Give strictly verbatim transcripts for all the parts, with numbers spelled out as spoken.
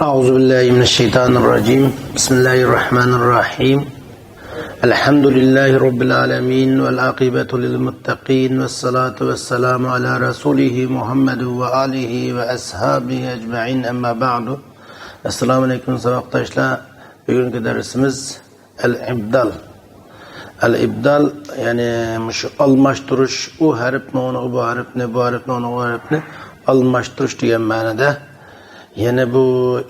أعوذ بالله من الشيطان الرجيم. بسم الله الرحمن الرحيم. الحمد لله رب العالمين، والعاقبة للمتقين، والصلاة والسلام على رسوله محمد وآله وأصحابه أجمعين، أما بعد. السلام عليكم ساۋاقداشلار. بۈگۈنكى دەرسىمىز ئەل ئىبدال. ئەل ئىبدال، يەنى مۇشۇ ئالماشتۇرۇش، ئۇ ھەرپنى ئورنىغا بۇ ھەرپنى، بۇ ھەرپنى ئورنىغا ئۇ ھەرپنى ئالماشتۇرۇش دېگەن مەنىدە. يەنى بۇ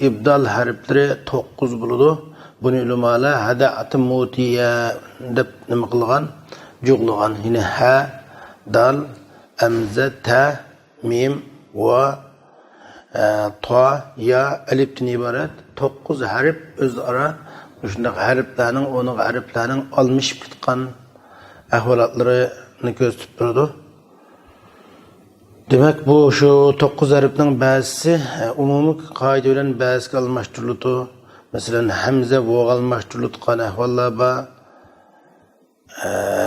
ئىبدال ھەرپلىرى توققۇز بولىدۇ. بۇنى ئۆلىمالار ھەدەئەتە مۇتىيە دەپ نېمە قىلغان؟ جۇغلىغان. يەنى ھە، دال، ھەمزە، تە، مىم، ۋا، ئە، تا، يا، ئەلىپتىن ئىبارەت توققۇز ھەرپ ئۆزئارا مۇشۇنداق ھەرپلەرنىڭ، ئۇنىڭ ھەرپلەرنىڭ ئالمىشىپ كەتكەن ئەھۋالاتلىرىنى كۆرسىتىپ تۇرىدۇ. دېمەك، بۇ شۇ توققۇز ھەرپنىڭ بەزىسى، ئە، ئومۇمىي قائىدە بىلەن بەزىسىگە ئالماشتۇرۇلىدۇ. مەسىلەن، ھەمزە ۋوغا ئالماشتۇرۇلىدىغان ئەھۋاللار بار.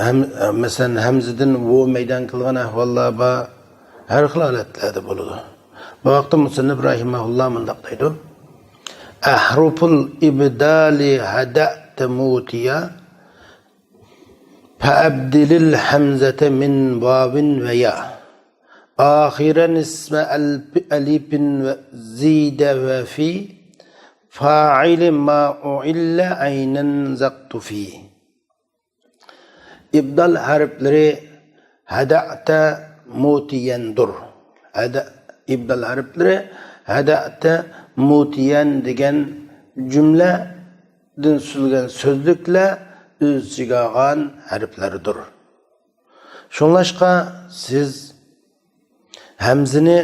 ھەم-، مەسىلەن، ھەمزىدىن ۋو مەيدان كېلىدىغان ئەھۋاللار بار. ھەر خىل ھالەتلەردە بولىدۇ. بۇ ھەقتە مۇسەننىپ رەھىمەھۇللا مۇنداق دەيدۇ: أحرف الإبدال هدأت موتيا، فأبدل الهمزة من واو ويا، آخرا اسم ألف، ألف زيد وفي، فاعل ما أعل عينا زقت في. ئىبدال ھەرپلىرى ھەدەئتە مۇتىيەندۇر. ھەدە-، ئىبدال ھەرپلىرى ھەدەئتە مۇتىيەن دېگەن جۈملىدىن سۈزۈلگەن سۆزلۈكلەر ئۆز ئىچىگە ئالغان ھەرپلەردۇر. شۇڭلاشقا سىز ھەمزىنى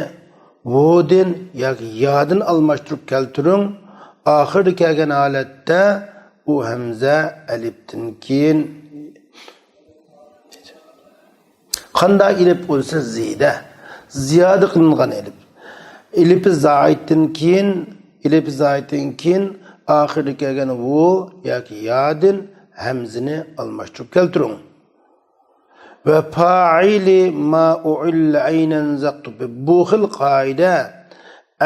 ۋودىن ياكى يادىن ئالماشتۇرۇپ كەلتۈرۈڭ. ئاخىرىدا كەلگەن ھالەتتە ئۇ ھەمزە ئەلىپتىن كېيىن قانداق ئېلىپ بولسا زىيدە، زىيادە قىلىنغان ئېلىپ. ئېلىپى زايىدتىن كېيىن، ئېلىپى زايىدتىن كېيىن ئاخىرىدا كەلگەن ۋو ياكى يادىن ھەمزىنى ئالماشتۇرۇپ كەلتۈرۈڭ. ۋە پائىلى ما ئۇئىللە ئەينەن زەقتۇبى. بۇ خىل قائىدە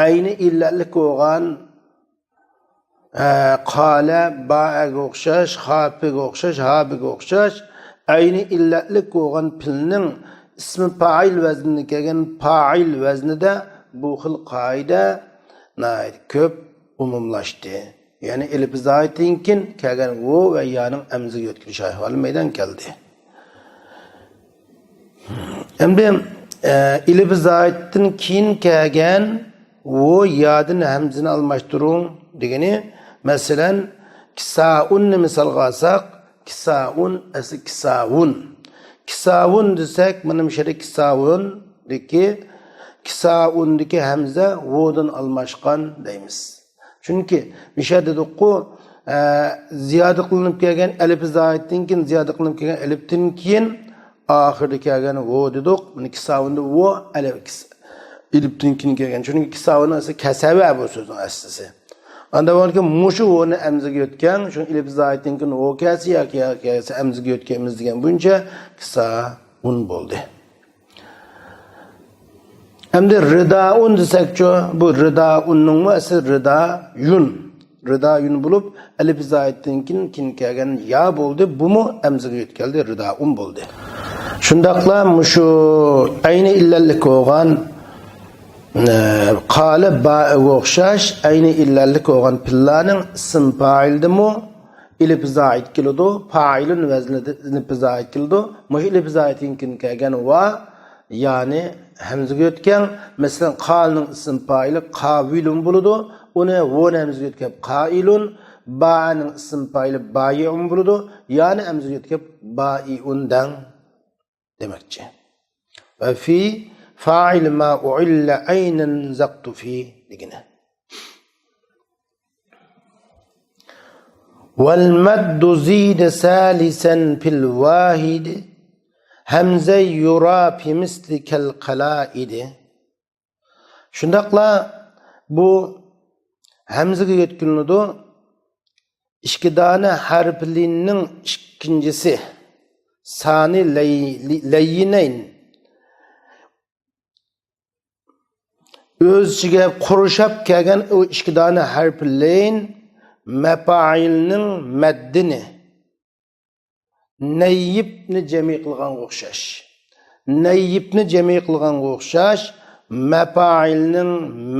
ئەينى ئىللەتلىك بولغان، ئە، قالە، بائەگە ئوخشاش، خاپىگە ئوخشاش، ھابىگە ئوخشاش ئەينى ئىللەتلىك بولغان پېئىلنىڭ ئىسمى پائىل ۋەزنىدە كەلگەن پائىل ۋەزنىدە بۇ خىل قائىدە ناھايىتى كۆپ ئومۇملاشتى. يەنى ئېلىپى زايىدتىن كېيىن كەلگەن ۋو ۋە يانىڭ ھەمزىگە يۆتكىلىش ئەھۋالى مەيدانغا كەلدى. ئەمدى، ئە، ئېلىپى زايىدتىن كېيىن كەلگەن ۋو يادىن ھەمزىنى ئالماشتۇرۇڭ دېگىنى، مەسىلەن، كىسائۇننى مىسالغا ئالساق، كىسائۇن، ئەسلى كىساۋۇن. كىساۋۇن دېسەك، مانا مۇشۇ يەردە كىساۋۇندىكى، كىساۋۇندىكى ھەمزە ۋودىن ئالماشقان دەيمىز. چۈنكى مۇشۇ يەردە دېدۇققۇ، ئە، زىيادە قىلىنىپ كەلگەن ئەلىپى زايىدتىن كېيىن، زىيادە قىلىنىپ كەلگەن ئەلىپتىن كېيىن ئاخىرىدا كەلگەن ۋو دېدۇق. مانا كىساۋۇندا ۋو ئەلىپ، كىس-، ئېلىپتىن كېيىن كەلگەن. چۈنكى كىساۋۇننىڭ ئەسلى كەسەۋە بۇ سۆزنىڭ ئەسلىسى. ئاندىن بولغاندىكىن مۇشۇ ۋونى ھەمزىگە يۆتكەڭ، شۇ ئېلىپ زايىدتىن كېيىن ۋو كەلسە ياكى يا كەلسە ھەمزىگە يۆتكەيمىز دېگەن بويىچە كىساۋۇن بولدى. ئەمدى رىدائۇن دېسەكچۇ، بۇ رىدائۇننىڭمۇ ئەسلى رىدايۇن. رىدايۇن بولۇپ، ئەلىپ زايىدتىن كېيىن، كېيىن كەلگەن يا بولدى. بۇمۇ ھەمزىگە يۆتكەلدى، رىدائۇن بولدى. شۇنداقلا مۇشۇ ئەينى ئىللەتلىك بولغان، ئە، قالە بائەگە ئوخشاش، ئەينى ئىللەتلىك بولغان پېئىللارنىڭ ئىسىم پائىلىدىمۇ ئېلىپ زايىد كېلىدۇ، پائىلۇن ۋەزنىدە ئېلىپ زايىد كېلىدۇ. مۇشۇ ئېلىپ زايىدتىن كېيىن كەلگەن ۋا، يانى ھەمزىگە يۆتكەڭ. مەسىلەن، قالنىڭ ئىسىم پائىلى قاۋىلۇن بولىدۇ. ئۇنى ۋونى ھەمزىگە يۆتكەپ قائىلۇن، بائەنىڭ ئىسىم پائىلى بايىئۇن بولىدۇ. يانى ھەمزىگە يۆتكەپ بائىئۇن دەڭ دېمەكچى. ۋە في فاعل ما أعل عينا زقت في دېگىنى. والمد زيد ثالثا في الواحد همزا يرى في مثل كالقلائد. شۇنداقلا بۇ ھەمزىگە يۆتكىلىنىدۇ. ئىككى دانە ھەرپى لىننىڭ ئىككىنچىسى، سانى لەي-، لەييىنەين. ئۆز ئىچىگە قورشاپ كەلگەن ئۇ ئىككى دانە ھەرپى لىن مەپائىلنىڭ مەددىنى، نەييىبنى جەمئىي قىلغانغا ئوخشاش. نەييىبنى جەمئىي قىلغانغا ئوخشاش، مەپائىلنىڭ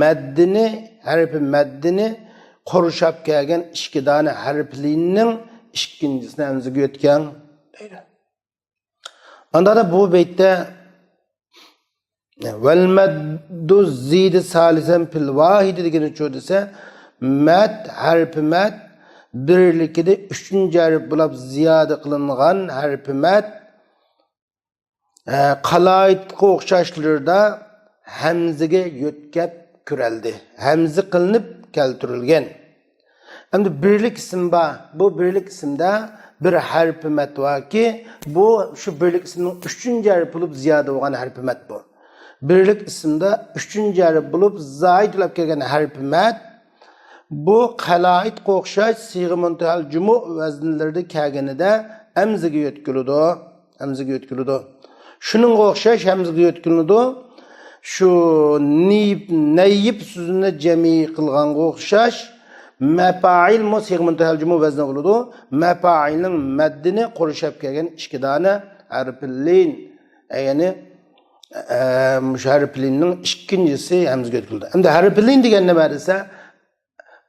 مەددىنى، ھەرپى مەددىنى قورشاپ كەلگەن ئىككى دانە ھەرپى لىننىڭ ئىككىنچىسىنى ھەمزىگە يۆتكەڭ دەيدۇ. ئانداقتا بۇ بەيتتە ۋەل مەددۇ زىدە سالىسەن پىل ۋاھىدى دېگىنى چۇ دېسە، مەد، ھەرپى مەد بىرلىكىدە ئۈچىنچى ھەرپ بولۇپ زىيادە قىلىنغان ھەرپى مەد، ئە، قالايىتقا ئوخشاشلىرىدا ھەمزىگە يۆتكەپ كۆرەلدى. ھەمزە قىلىنىپ كەلتۈرۈلگەن. ئەمدى بىرلىك ئىسىم بار. بۇ بىرلىك ئىسىمدا بىر ھەرپى مەد باركى، بۇ شۇ بىرلىك ئىسىمنىڭ ئۈچىنچى ھەرپى بولۇپ زىيادە بولغان ھەرپى مەد بۇ. بىرلىك ئىسىمدا ئۈچىنچى ھەرپ بولۇپ زايىد بولۇپ كەلگەن ھەرپى مەد، بۇ قالايىتقا ئوخشاش سىيغە مۇنتەھەل جۇمۇ ۋەزنلىرىدە كەلگىنىدە ھەمزىگە يۆتكىلىدۇ. ھەمزىگە يۆتكىلىدۇ. شۇنىڭغا ئوخشاش ھەمزىگە يۆتكىلىدۇ. شۇ نىيىب، نەييىب سۆزىنى جەمئىي قىلغانغا ئوخشاش، مەپائىلمۇ سىيغە مۇنتەھەل جۇمۇ ۋەزنى بولىدۇ. مەپائىلنىڭ مەددىنى قورشاپ كەلگەن ئىككى دانە ھەرپى لىن. يەنى، ئە، مۇشۇ ھەرپى لىننىڭ ئىككىنچىسى ھەمزىگە يۆتكىلىدۇ. ئەمدى ھەرپى لىن دېگەن نېمە دېسە،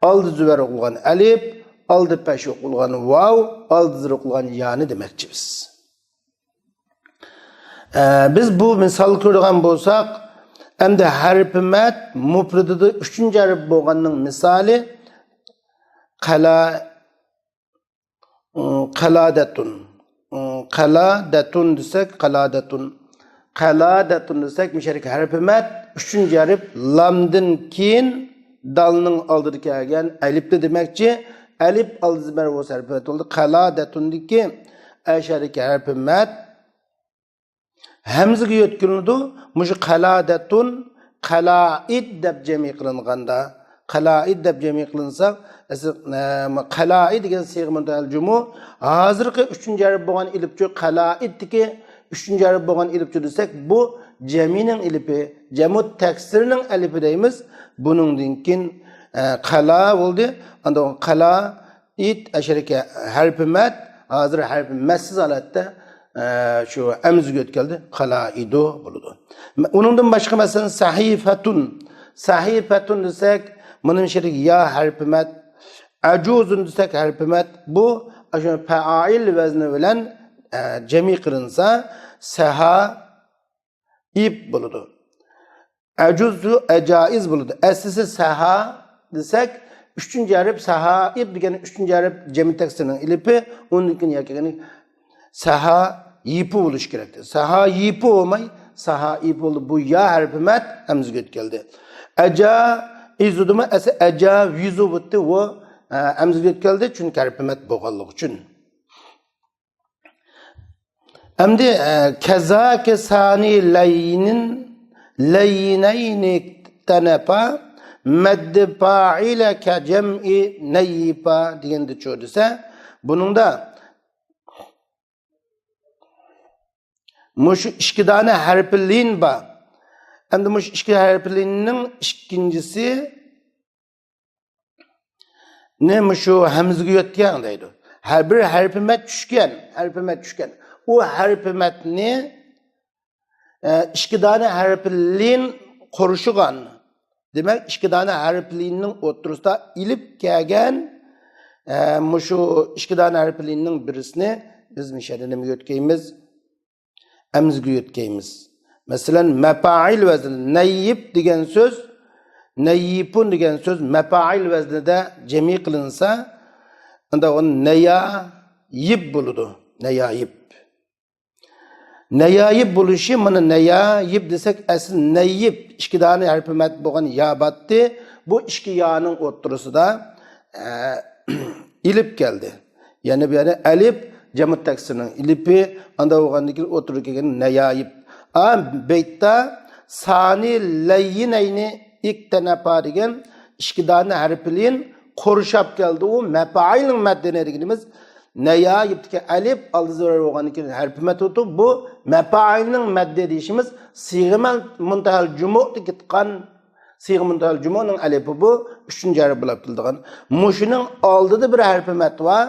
ئالدى زۇبەر ئوقۇلغان ئەلىپ، ئالدى پەش ئوقۇلغان ۋاۋ، ئالدى زېر ئوقۇلغان يانى دېمەكچى بىز. ئە، بىز بۇ مىسال كۆرىدىغان بولساق، ئەمدى ھەرپى مەد مۇپرىدىدا ئۈچىنچى ھەرپ بولغاننىڭ مىسالى قەلا، قەلادەتۇن. قەلادەتۇن دېسەك، قەلادەتۇن. قەلادەتۇن دېسەك، مۇشۇ يەردىكى ھەرپى مەد ئۈچىنچى ھەرپ لامدىن كېيىن دالنىڭ ئالدىدا كەلگەن ئەلىپنى دېمەكچى. ئەلىپ ئالدى زېر بولسا ھەرپى مەد بولدى. قەلادەتۇندىكى ئەشەدىكى ھەرپى مەد ھەمزىگە يۆتكىلىنىدۇ. مۇشۇ قەلادەتۇن، قەلائىد دەپ جەمئىي قىلىنغاندا، قەلائىد دەپ جەمئىي قىلىنسا، ئەسلى، ئە، قەلائىد دېگەن سىيغە مۇنتەھەل جۇمۇ، ھازىرقى ئۈچىنچى ھەرپ بولغان ئېلىپچۇ، قەلائىدتىكى ئۈچىنچى ھەرپ بولغان ئېلىپچۇ دېسەك، بۇ جەمئىينىڭ ئېلىپى، جەمئۇ تەكسىرنىڭ ئەلىپى دەيمىز. بۇنىڭدىن كېيىن، ئە، قەلا بولدى. ئاندىن قەلا، ئىد ئەشەرىكە ھەرپى مەد، ھازىر ھەرپى مەدسىز ھالەتتە، ئە، شۇ ھەمزىگە يۆتكەلدى، قەلائىدۇ بولىدۇ. ئۇنىڭدىن باشقا، مەسىلەن، سەھىفەتۇن. سەھىفەتۇن دېسەك، مۇنىڭ ئىچىدىكى يا ھەرپى مەد، ئەجۇزۇن دېسەك ھەرپى مەد، بۇ ئاشۇ پەئائىل ۋەزنى بىلەن، ئە، جەمئىي قىلىنسا، سەھا، ئىب بولىدۇ. ئەجۇزۇ، ئەجائىز بولىدۇ. ئەسلىسى سەھا دېسەك، ئۈچىنچى ھەرپ، سەھائىب دېگەن ئۈچىنچى ھەرپ جەمئىي تەكسىرنىڭ ئېلىپى، ئۇنىڭدىن كېيىن يا كەلگەن سەھايىپۇ بولۇشى كېرەك. سەھايىپۇ بولماي، سەھائىب بولدى. بۇ يا ھەرپى مەد ھەمزىگە يۆتكەلدى. ئەجائىزۇدىمۇ ئەسلى ئەجاۋىزۇ بولدى، ئۇ، ئە، ھەمزىگە يۆتكەلدى، چۈنكى ھەرپى مەد بولغانلىقى ئۈچۈن. ئەمدى، ئە، كەزاكە سانى لەينىن، لەينەينى تەنەپا، مەددى پائىلە كەجەمئى نەييىپا دېگەندە چۇ دېسە، بۇنىڭدا مۇشۇ ئىككى دانە ھەرپى لىن بار. ئەمدى مۇشۇ ئىككى ھەرپى لىننىڭ ئىككىنچىسى نى مۇشۇ ھەمزىگە يۆتكەڭ دەيدۇ. ھەر بىر ھەرپى مەد چۈشكەن، ھەرپى مەد چۈشكەن. ئۇ ھەرپى مەدنى، ئە، ئىككى دانە ھەرپى لىن قورشىغان. دېمەك، ئىككى دانە ھەرپى لىننىڭ ئوتتۇرىسىدا ئېلىپ كەلگەن، ئە، مۇشۇ ئىككى دانە ھەرپى لىننىڭ بىرسىنى بىز مۇشۇ يەردە نېمىگە يۆتكەيمىز؟ ھەمزىگە يۆتكەيمىز. مەسىلەن، مەپائىل ۋەزنى، نەييىپ دېگەن سۆز، نەييىپۇن دېگەن سۆز مەپائىل ۋەزنىدە جەمئىي قىلىنسا، ئۇندا ئۇ نەيايىب بولىدۇ. نەيايىب. نەيايىب بولۇشى، مانا، نەيايىب دېسەك، ئەسلى نەييىپ، ئىككى دانە ھەرپى مەد بولغان يا باتتى. بۇ ئىككى يانىڭ ئوتتۇرىسىدا، ئە، ئېلىپ كەلدى. يەنى بۇ يەردە ئەلىپ، جەمئۇ تەكسىرنىڭ ئېلىپى، ئاندا بولغاندىن كېيىن ئوتتۇرىغا كەلگەن نەيايىپ. ئا، بەيتتا سانى لەييىنەينى ئىكتەنەپا دېگەن ئىككى دانە ھەرپى لىن قورشاپ كەلدى. ئۇ مەپائىلنىڭ مەددىنى دېگىنىمىز نەيايىپتىكى ئەلىپ، ئالدى زۆرۈر بولغاندىن كېيىن ھەرپى مەد بولىدۇ. بۇ مەپائىلنىڭ مەددى دېيىشىمىز سىيغە مەن-، مۇنتەھەل جۇمۇدا كېتقان سىيغە مۇنتەھەل جۇمۇنىڭ ئەلىپى بۇ ئۈچىنچى ھەرپ بولۇپ كېلىدىغان. مۇشۇنىڭ ئالدىدا بىر ھەرپى مەد بار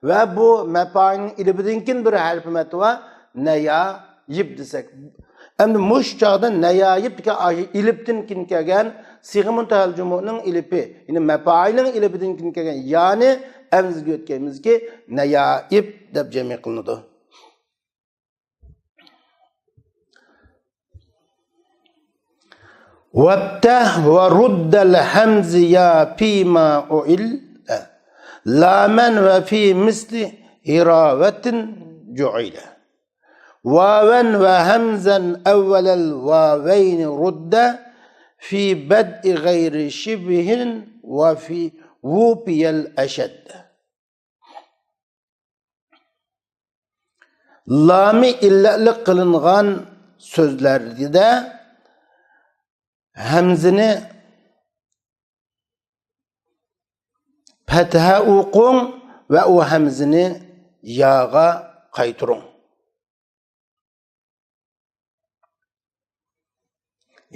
ۋە بۇ مەپائىلنىڭ ئېلىپىدىن كېيىن بىر ھەرپى مەد بار. نەيائىب دېسەك. ئەمدى مۇشۇ چاغدا نەيائىب دېگەن ئاشۇ ئېلىپتىن كېيىن كەلگەن سىيغە مۇنتەھەل جۇمۇنىڭ ئېلىپى، يەنى مەپائىلنىڭ ئېلىپىدىن كېيىن كەلگەن يانى ھەمزىگە يۆتكەيمىزكى، نەيائىب دەپ جەمئىي قىلىنىدۇ. وابتدأ ورد الهمز يا فيما أعل، لاما وفي مثل هراوة جعل. واوا وهمزا أول الواوين رد، في بدء غير شبه وفي وفي الأشد. لامى ئىللەتلىك قىلىنغان سۆزلەردە ھەمزىنى پەتھە ئوقۇڭ ۋە ئۇ ھەمزىنى ياغا قايتۇرۇڭ.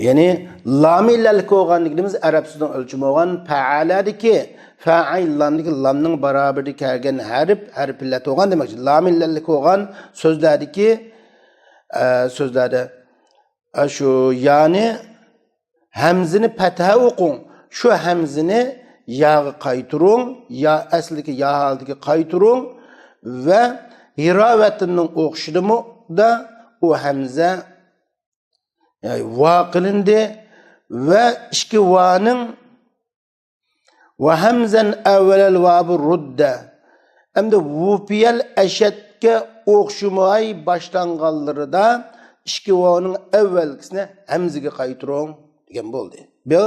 يەنى لامى ئىللەتلىك بولغان دېگىنىمىز ئەرەب سۆزىنىڭ ئۆلچىمى بولغان پەئەلەدىكى، فەئىل لامدىكى لامنىڭ بارابىرىدە كەلگەن ھەرپ، ھەرپ ئىللەت بولغان دېمەكچى. لامى ئىللەتلىك بولغان سۆزلەردىكى، ئە، سۆزلەردە، ئە، شۇ يانى ھەمزىنى پەتھە ئوقۇڭ. شۇ ھەمزىنى ياغا قايتۇرۇڭ. يا ئەسلىدىكى يا ھالىتىگە قايتۇرۇڭ. ۋە ھىراۋەتىننىڭ ئوخشىدىمۇ دا ئۇ ھەمزە، يەنى ۋا قىلىندى. ۋە ئىككى ۋانىڭ ۋە ھەمزەن ئەۋۋەلەل ۋابى رۇددە. ئەمدى ۋۇپىيەل ئەشەدكە ئوخشىماي باشلانغانلىرىدا ئىككى ۋاۋنىڭ ئەۋۋەلكىسىنى ھەمزىگە قايتۇرۇڭ دېگەن بولدى. بۇ،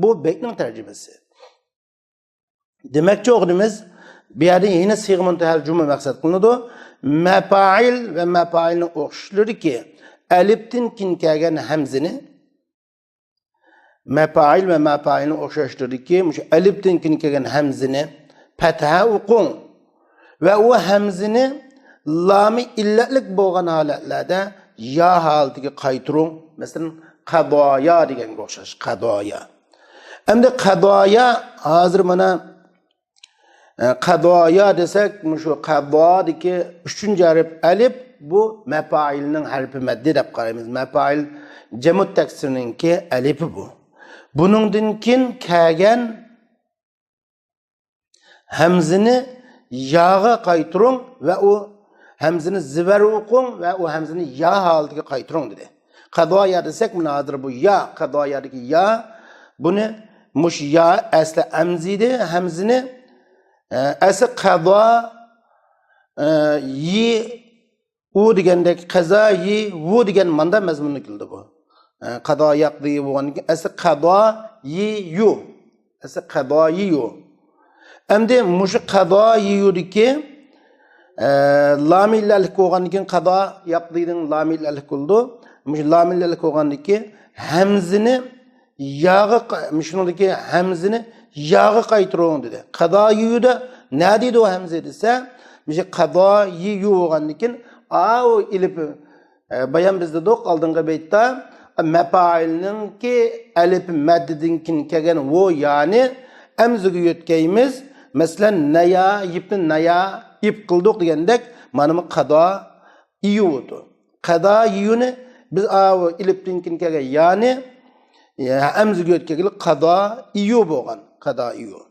بۇ بەيتنىڭ تەرجىمىسى. دېمەكچى بولغىنىمىز، بۇ يەردە يەنە سىيغە مۇنتەھەل جۇمۇ مەقسەت قىلىنىدۇ. مەپائىل ۋە مەپائىلنىڭ ئوخشىشلىرىدىكى ئەلىپتىن كېيىن كەلگەن ھەمزىنى مەپائىل ۋە مەپائىلنىڭ ئوخشاشلىرىدىكى مۇشۇ ئەلىپتىن كېيىن كەلگەن ھەمزىنى پەتھە ئوقۇڭ ۋە ئۇ ھەمزىنى لامى ئىللەتلىك بولغان ھالەتلەردە يا ھالىتىگە قايتۇرۇڭ. مەسىلەن، قەدايا دېگەنگە ئوخشاش، قەدايا. ئەمدى قەدايا ھازىر مانا ئە، قەدايا دېسەك، مۇشۇ قەدادىكى ئۈچىنچى ھەرپ ئەلىپ، بۇ مەپائىلنىڭ ھەرپى مەددى دەپ قارايمىز. مەپائىل جەمۇ تەكسىرنىڭكى ئەلىپى بۇ. بۇنىڭدىن كېيىن كەلگەن ھەمزىنى ياغا قايتۇرۇڭ ۋە ئۇ ھەمزىنى زىبەر ئوقۇڭ ۋە ئۇ ھەمزىنى يا ھالىتىگە قايتۇرۇڭ دېدى. قەدايا دېسەك، مانا ھازىر بۇ يا، قەدايادىكى يا، بۇنى مۇشۇ يا ئەسلى ھەمزە ئىدى، ھەمزىنى، ئە، ئەسلى قەدا، ئە، يى، ئۇ دېگەندەك، قەزا يى، ۋۇ دېگەن ماندا مەزمۇندا كېلىدۇ بۇ. ئە، قەدا ياقدى بولغاندىن كېيىن ئەسلى قەدا يى يۇ. ئەسلى قەدا يى يۇ. ئەمدى مۇشۇ قەدا يى يۇدىكى، ئە، لامى ئىللەتلىك بولغاندىن كېيىن قەدا ياقدىنىڭ لامى ئىللەتلىك بولىدۇ. مۇشۇ لامى ئىللەتلىك بولغاندىن كېيىن ھەمزىنى ياغا قا-، مۇشۇنىڭدىكى ھەمزىنى ياغا قايتۇرۇڭ دېدى. قەدا يى يۇدا نە دەيدۇ ھەمزە دېسە، مۇشۇ قەدا يى يۇ بولغاندىن كېيىن ئاۋۇ ئېلىپ ئە، بايان بىز دېدۇق ئالدىنقى بەيتتە، مەپائىلنىڭكى ئەلىپ مەددىدىن كېيىن كەلگەن ۋۇ يانى ئەمزىگە يۆتكەيمىز. مەسىلەن، نەيا يىپنى نەيا ئىپ قىلدۇق دېگەندەك، مانا بۇ قەدا ئىيۇ بولدى. قەدا ئىيۇنى بىز ئاۋۇ ئېلىپتىن كېيىن كەلگەن يانى، ئە، ئەمزىگە يۆتكەيلى قەدا ئىيۇ بولغان. قەدا ئىيۇ.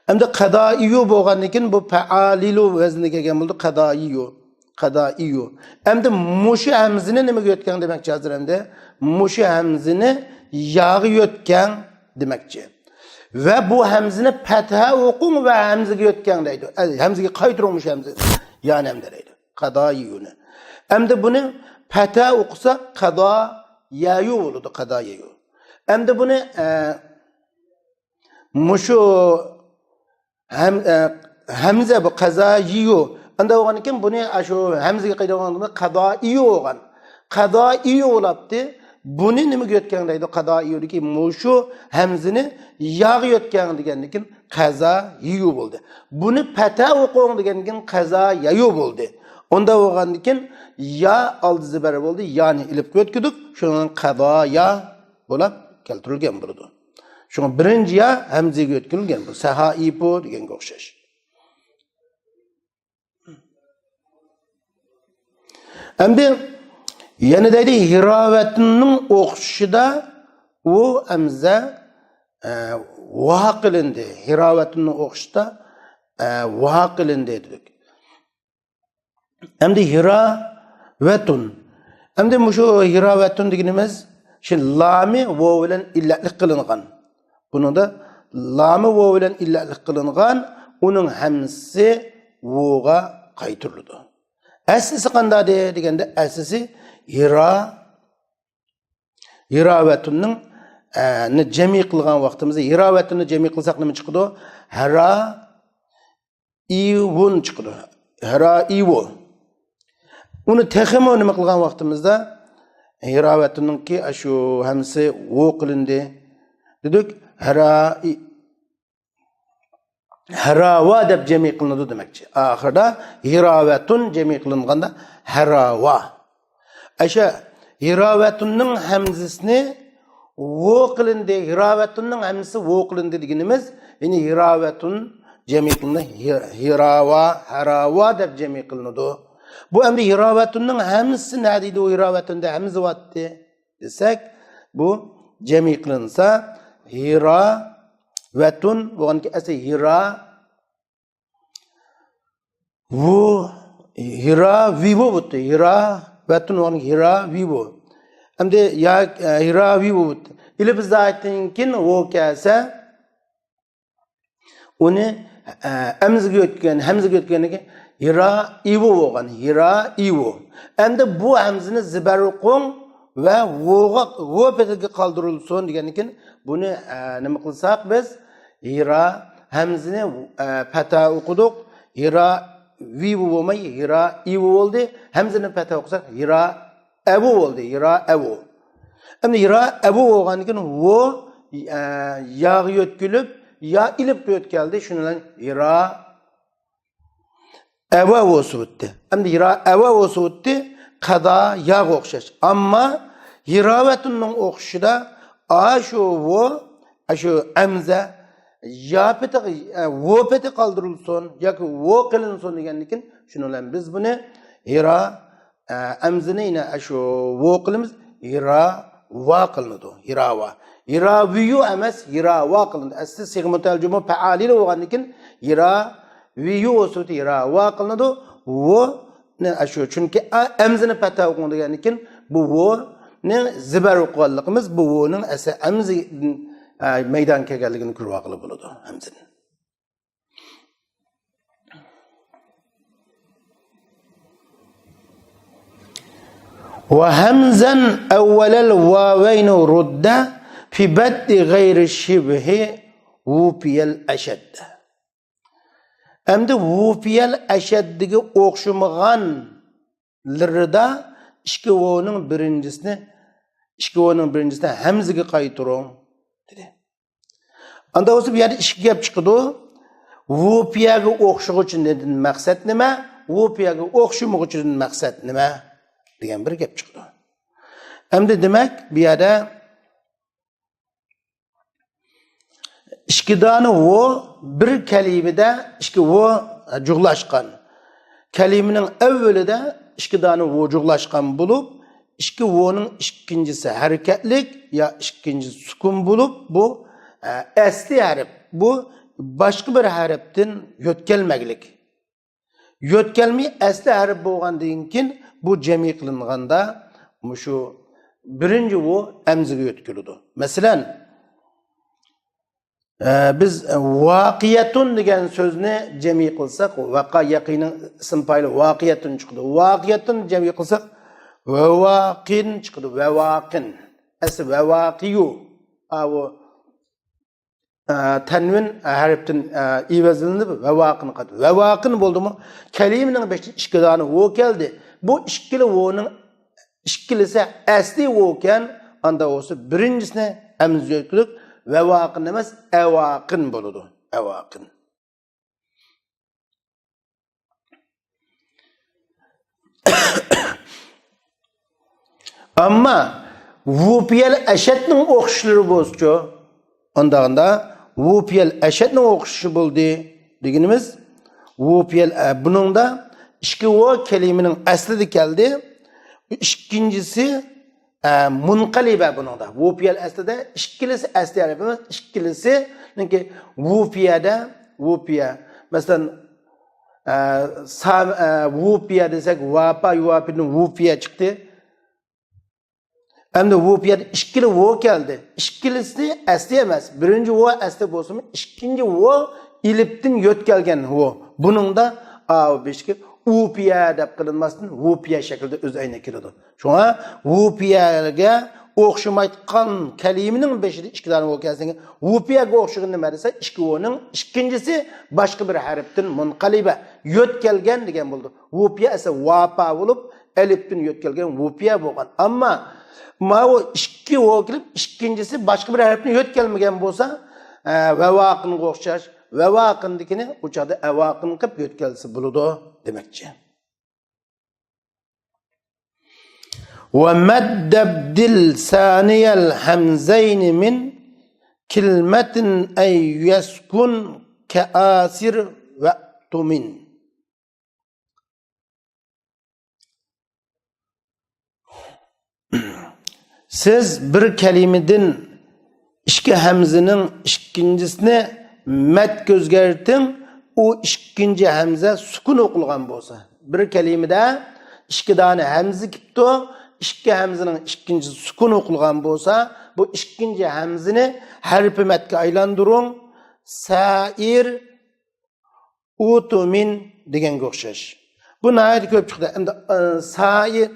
ئەمدى قەدائىيۇ بولغاندىن كېيىن بۇ پەئالىلۇ ۋەزنىگە كەلگەن بولدى. قەدائىيۇ. قەدائىيۇ. ئەمدى مۇشۇ ھەمزىنى نېمىگە يۆتكەڭ دېمەكچى ھازىر ئەمدى؟ مۇشۇ ھەمزىنى ياغا يۆتكەڭ دېمەكچى. ۋە بۇ ھەمزىنى پەتھە ئوقۇڭ ۋە ھەمزىگە يۆتكەڭ دەيدۇ. ئە، ھەمزىگە قايتۇرۇڭ مۇشۇ ھەمزىنى. يەنى ھەمدە دەيدۇ. قەدائىيۇنى. ئەمدى بۇنى پەتھە ئوقۇسا قەدايەيۇ بولىدۇ. قەدايەيۇ. ئەمدى بۇنى، ئە، مۇشۇ ھەم-، ئە، ھەمزە بۇ قەزايىيۇ. ئانداق بولغاندىكىن بۇنى ئاشۇ ھەمزىگە قايتۇرغاندا قەدائىيۇ بولغان. قەدائىيۇ بولاپتى. بۇنى نېمىگە يۆتكەڭ دەيدۇ؟ قەدائىيۇدىكى مۇشۇ ھەمزىنى ياغا يۆتكەڭ دېگەندىكىن قەزايىيۇ بولدى. بۇنى پەتھە ئوقۇڭ دېگەندىكىن قەزايەيۇ بولدى. ئۇنداق بولغاندىكىن يا ئالدى زىبەر بولدى. يانى ئېلىپقا يۆتكىدۇق. شۇنىڭ قەدايا بولاپ كەلتۈرۈلگەن بولىدۇ. شۇڭا بىرىنچى يا ھەمزىگە يۆتكىلىنگەن، بۇ سەھائىپۇ دېگەنگە ئوخشاش. ئەمدى يەنە دەيدۇ، ھىراۋەتنىڭ ئوخشىشىدا ئۇ ھەمزە، ئە، ۋا قىلىندى. ھىراۋەتنىڭ ئوخشىشىدا، ئە، ۋا قىلىندى دېدۇق. ئەمدى ھىراۋەتۇن. ئەمدى مۇشۇ ھىراۋەتۇن دېگىنىمىز شۇ لامى ۋو بىلەن ئىللەتلىك قىلىنغان. بۇنىڭدا لامى ۋو بىلەن ئىللەتلىك قىلىنغان، ئۇنىڭ ھەمزىسى ۋوغا قايتۇرۇلىدۇ. ئەسلىسى قانداقدى دېگەندە، ئەسلىسى ھىرا، ھىراۋەتۇننىڭ، ئە، نى جەمئىي قىلغان ۋاقتىمىزدا، ھىراۋەتۇننى جەمئىي قىلساق نېمە چىقىدۇ؟ ھەرا ئىۋۇن چىقىدۇ. ھەرا ئىۋۇ. ئۇنى تېخىمۇ نېمە قىلغان ۋاقتىمىزدا، ھىراۋەتۇننىڭكى ئاشۇ ھەمزىسى ۋو قىلىندى دېدۇق. ھەرا ئى-، ھەراۋا دەپ جەمئىي قىلىنىدۇ دېمەكچى. ئاخىرىدا ھىراۋەتۇن جەمئىي قىلىنغاندا ھەراۋا. ئەشە ھىراۋەتۇننىڭ ھەمزىسىنى ۋو قىلىندى، ھىراۋەتۇننىڭ ھەمزىسى ۋو قىلىندى دېگىنىمىز، يەنى ھىراۋەتۇن جەمئىي قىلىنىدۇ. ھى-، ھىراۋا، ھەراۋا دەپ جەمئىي قىلىنىدۇ. بۇ ئەمدى ھىراۋەتۇننىڭ ھەمزىسى نەدە ئىدى، ئۇ ھىراۋەتۇندا ھەمزە بارتتى دېسەك، بۇ جەمئىي قىلىنسا، ھىراۋەتۇن بولغاندىكىن ئەسلى ھىرا ۋۇ، ھىرا ۋىۋۇ بولدى. ھىراۋەتۇن بولغاندىكىن ھىرا ۋىۋۇ. ئەمدى يا، ئە، ھىرا ۋىۋۇ بولدى. ئېلىپ زاتىدىن كېيىن ۋو كەلسە، ئۇنى، ئە، ھەمزىگە ئۆتكەن، ھەمزىگە ئۆتكەندىن كېيىن ھىرا ئىۋۇ بولغان، ھىرا ئىۋۇ. ئەمدى بۇ ھەمزىنى زىبەر ئوقۇڭ ۋە ۋوغا، ۋو پېتىگە قالدۇرۇلسۇن دېگەندىن كېيىن بۇنى، ئە، نېمە قىلساق بىز؟ ھىرا ھەمزىنى، ئە، پەتھە ئوقۇدۇق. ھىرا ۋىۋۇ بولماي، ھىرا ئىۋۇ بولدى. ھەمزىنى پەتھە ئوقۇساق، ھىرا ئەۋۇ بولدى، ھىرا ئەۋۇ. ئەمدى ھىرا ئەۋۇ بولغاندىن كېيىن ۋو، ئە، ياغا يۆتكىلىپ، يا ئېلىپقا يۆتكەلدى، شۇنىڭ بىلەن ھىرا ئەۋا ۋوسى ئۆتتى. ئەمدى ھىرا ئەۋا ۋوسى ئۆتتى، قەدا ياغا ئوخشاش. ئەمما ھىراۋەتۇننىڭ ئوخشىشىدا ئاشۇ ۋو، ئاشۇ ئەمزە يا پېتى، ئە، ۋو پېتى قالدۇرۇلسۇن ياكى ۋو قىلىنسۇن دېگەندىن كېيىن، شۇنىڭ بىلەن بىز بۇنى ھىرا ئە، ئەمزىنى يەنە شۇ ۋو قىلىمىز، ھىراۋا قىلىنىدۇ، ھىراۋا. ھىراۋىيۇ ئەمەس، ھىراۋا قىلىنىدۇ. ئەسلى سىغە مۇتەئەلجىمۇ پەئالىلى بولغاندىن كېيىن، ھىراۋىيۇ سۈپىتى ھىراۋا قىلىنىدۇ. ۋونى شۇ، چۈنكى ئە-، ئەمزىنى پەتھە ئوقۇڭ دېگەندىن كېيىن، بۇ ۋونى زىبەر ئوقۇغانلىقىمىز، بۇ ۋونىڭ ئەسلى ئەمزى، ئە، مەيدانغا كەلگەنلىكىنى كۆرۈۋالغىلى بولىدۇ، ئەمزىنى. وهمزا أول الواوين رد في بدء غير شبه وفي الأشد. ئەمدى ۋۇفىيەل ئەشەددىگە ئوخشىمىغانلىرىدا ئىككى ۋونىڭ بىرىنچىسىنى، ئىككى ۋونىڭ بىرىنچىسىنى ھەمزىگە قايتۇرۇڭ، دېدى. ئاندا بولسا بۇ يەردە ئىككى گەپ چىقىدۇ. ۋۇپىيەگە ئوخشىغۇچىدىن مەقسەت نېمە؟ ۋۇپىيەگە ئوخشىمىغۇچىدىن مەقسەت نېمە؟ دېگەن بىر گەپ چىقىدۇ. ئەمدى دېمەك، بۇ يەردە ئىككى دانە ۋو بىر كەلىمىدە ئىككى ۋو جۇغلاشقان. كەلىمىنىڭ ئەۋۋىلىدە ئىككى دانە ۋو جۇغلاشقان بولۇپ، ئىككى ۋونىڭ ئىككىنچىسى ھەرىكەتلىك يا ئىككىنچىسى سۈكۈن بولۇپ، بۇ، ئە، ئەسلى ھەرپ. بۇ باشقا بىر ھەرپتىن يۆتكەلمەگلىك. يۆتكەلمىگەن ئەسلى ھەرپ بولغاندىن كېيىن بۇ جەمئىي قىلىنغاندا مۇشۇ بىرىنچى ۋو ھەمزىگە يۆتكىلىدۇ. مەسىلەن، ئە، بىز، ئە، ۋاقىيەتۇن دېگەن سۆزنى جەمئىي قىلساق، ۋەقا يەقىنىڭ ئىسىم پائىلى ۋاقىيەتۇن چىقىدۇ. ۋاقىيەتۇن جەمئىي قىلساق، ۋەۋاقىن چىقىدۇ. ۋەۋاقىن. ئەسلى ۋەۋاقىيۇ. ئاۋۇ، ئە، تەنۋىن ھەرپتىن، ئە، ئىۋەزلىنىپ ۋەۋاقىن قالدى. ۋەۋاقىن بولدىمۇ؟ كەلىمىنىڭ بېشىدا ئىككى دانە ۋو كەلدى. بۇ ئىككىلا ۋونىڭ ئىككىلىسى ئەسلى ۋوكەن، ئاندا بولسا بىرىنچىسىنى ھەمزە يۆتكىلىپ، ۋەۋاقىن ئەمەس، ئەۋاقىن بولىدۇ. ئەۋاقىن. ئەمما ۋۇپىيەل ئەشەدنىڭ ئوخشىشلىرى بولسىچۇ؟ ئانداغاندا ۋۇپىيەل ئەشەدنىڭ ئوخشىشى بولدى دېگىنىمىز، ۋۇپىيەل ئە-، بۇنىڭدا ئىككى ۋو كەلىمىنىڭ ئەسلىدە كەلدى. ئىككىنچىسى، ئە، مۇنقەلىبە بۇنىڭدا. ۋۇپىيەل ئەسلىدە ئىككىلىسى ئەسلى ھەرپ ئەمەس، ئىككىلىسى، چۈنكى ۋۇپىيەدە، ۋۇپىيە. مەسىلەن، ئە، سا-، ئە، ۋۇپىيە دېسەك، ۋاپا، يۇۋاپىدىن ۋۇپىيە چىقتى. ئەمدى ۋۇپىيەدە ئىككىلا ۋو كەلدى. ئىككىلىسى ئەسلى ئەمەس. بىرىنچى ۋو ئەسلى بولسىمۇ، ئىككىنچى ۋو ئېلىپتىن يۆتكەلگەن ۋو. بۇنىڭدا ئاۋۇ بېشىكى ئۇپىيە دەپ قىلىنماستىن، ۋۇپىيە شەكلىدە ئۆز ئەينىگە كېلىدۇ. شۇڭا ۋۇپىيەگە ئوخشىمايدىغان كەلىمىنىڭ بېشىدا ئىككى دانە ۋو كەلسە، ۋۇپىيەگە ئوخشىغىنى نېمە دېسە، ئىككى ۋونىڭ ئىككىنچىسى باشقا بىر ھەرپتىن مۇنقەلىبە، يۆتكەلگەن دېگەن بولىدۇ. ۋۇپىيە ئەسلى ۋاپا بولۇپ، ئەلىپتىن يۆتكەلگەن ۋۇپىيە بولغان. ئەمما ماۋۇ ئىككى ۋو كېلىپ، ئىككىنچىسى باشقا بىر ھەرپنى يۆتكەلمىگەن بولسا، ئە، ۋەۋاقىنغا ئوخشاش، ۋەۋاقىندىكىنى ئۇ چاغدا ئەۋاقىن قىلىپ يۆتكەلسە بولىدۇ دېمەكچى. ومد ابدل ثاني الهمزين من كلمة أي يسكن كآسر وأتمن. سىز بىر كەلىمىدىن ئىككى ھەمزىنىڭ ئىككىنچىسىنى مەدكە ئۆزگەرتىڭ، ئۇ ئىككىنچى ھەمزە سۈكۈن ئوقۇلغان بولسا. بىر كەلىمىدە ئىككى دانە ھەمزە كېلىپتۇ، ئىككى ھەمزىنىڭ ئىككىنچىسى سۈكۈن ئوقۇلغان بولسا، بۇ ئىككىنچى ھەمزىنى ھەرپى مەدكە ئايلاندۇرۇڭ. سائىر، ئۇتۇمىن دېگەنگە ئوخشاش. بۇ ناھايىتى كۆپ چىقتى. ئەمدى، ئە، سائىر،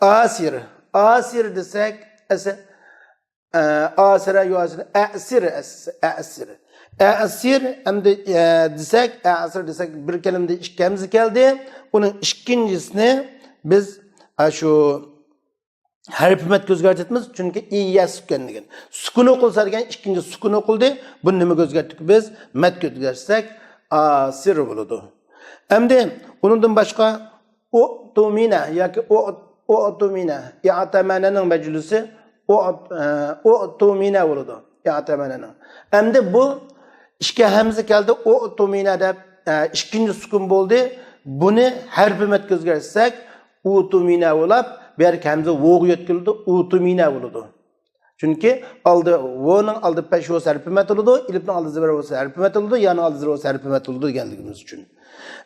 ئاسىر. ئاسىر دېسەك، ئەسە، ئە، ئاسىرە، يۇئاسىر، ئەسىر، ئەس-، ئەسىر. ئەسىر، ئەمدى، ئە، دېسەك، ئەسىر دېسەك، بىر كەلىمىدە ئىككى ھەمزە كەلدى. ئۇنىڭ ئىككىنچىسىنى بىز، ئە، شۇ ھەرپى مەدكە ئۆزگەرتىۋېتىمىز، چۈنكى ئىيە سۈكەن دېگەن. سۈكۈن ئوقۇلسا دېگەن، ئىككىنچى سۈكۈن ئوقۇلدى. بۇنى نېمىگە ئۆزگەرتتۇق بىز؟ مەدكە ئۆزگەرتسەك، ئاسىر بولىدۇ. ئەمدى ئۇنىڭدىن باشقا ئۇتۇمىنە ياكى ئۇ-، ئۇتۇمىنە، ئىئتەمەنەنىڭ مەجلىسى ئۇ-، ئە، ئۇتۇمىنە بولىدۇ. ئىئتەمەنەنىڭ. ئەمدى بۇ ئىككى ھەمزە كەلدى، ئۇتۇمىنە دەپ، ئە، ئىككىنچى سۈكۈن بولدى. بۇنى ھەرپى مەدكە ئۆزگەرتسەك، ئۇتۇمىنە بولاپ، بۇ يەردىكى ھەمزە ۋوغا يۆتكىلىدۇ، ئۇتۇمىنە بولىدۇ. چۈنكى ئالدى، ۋونىڭ ئالدى پەش ۋوسى ھەرپى مەد بولىدۇ، ئېلىپنىڭ ئالدى زېبەر ۋوسى ھەرپى مەد بولىدۇ، يانىڭ ئالدى زېبەر ۋوسى ھەرپى مەد بولىدۇ دېگەنلىكىمىز ئۈچۈن.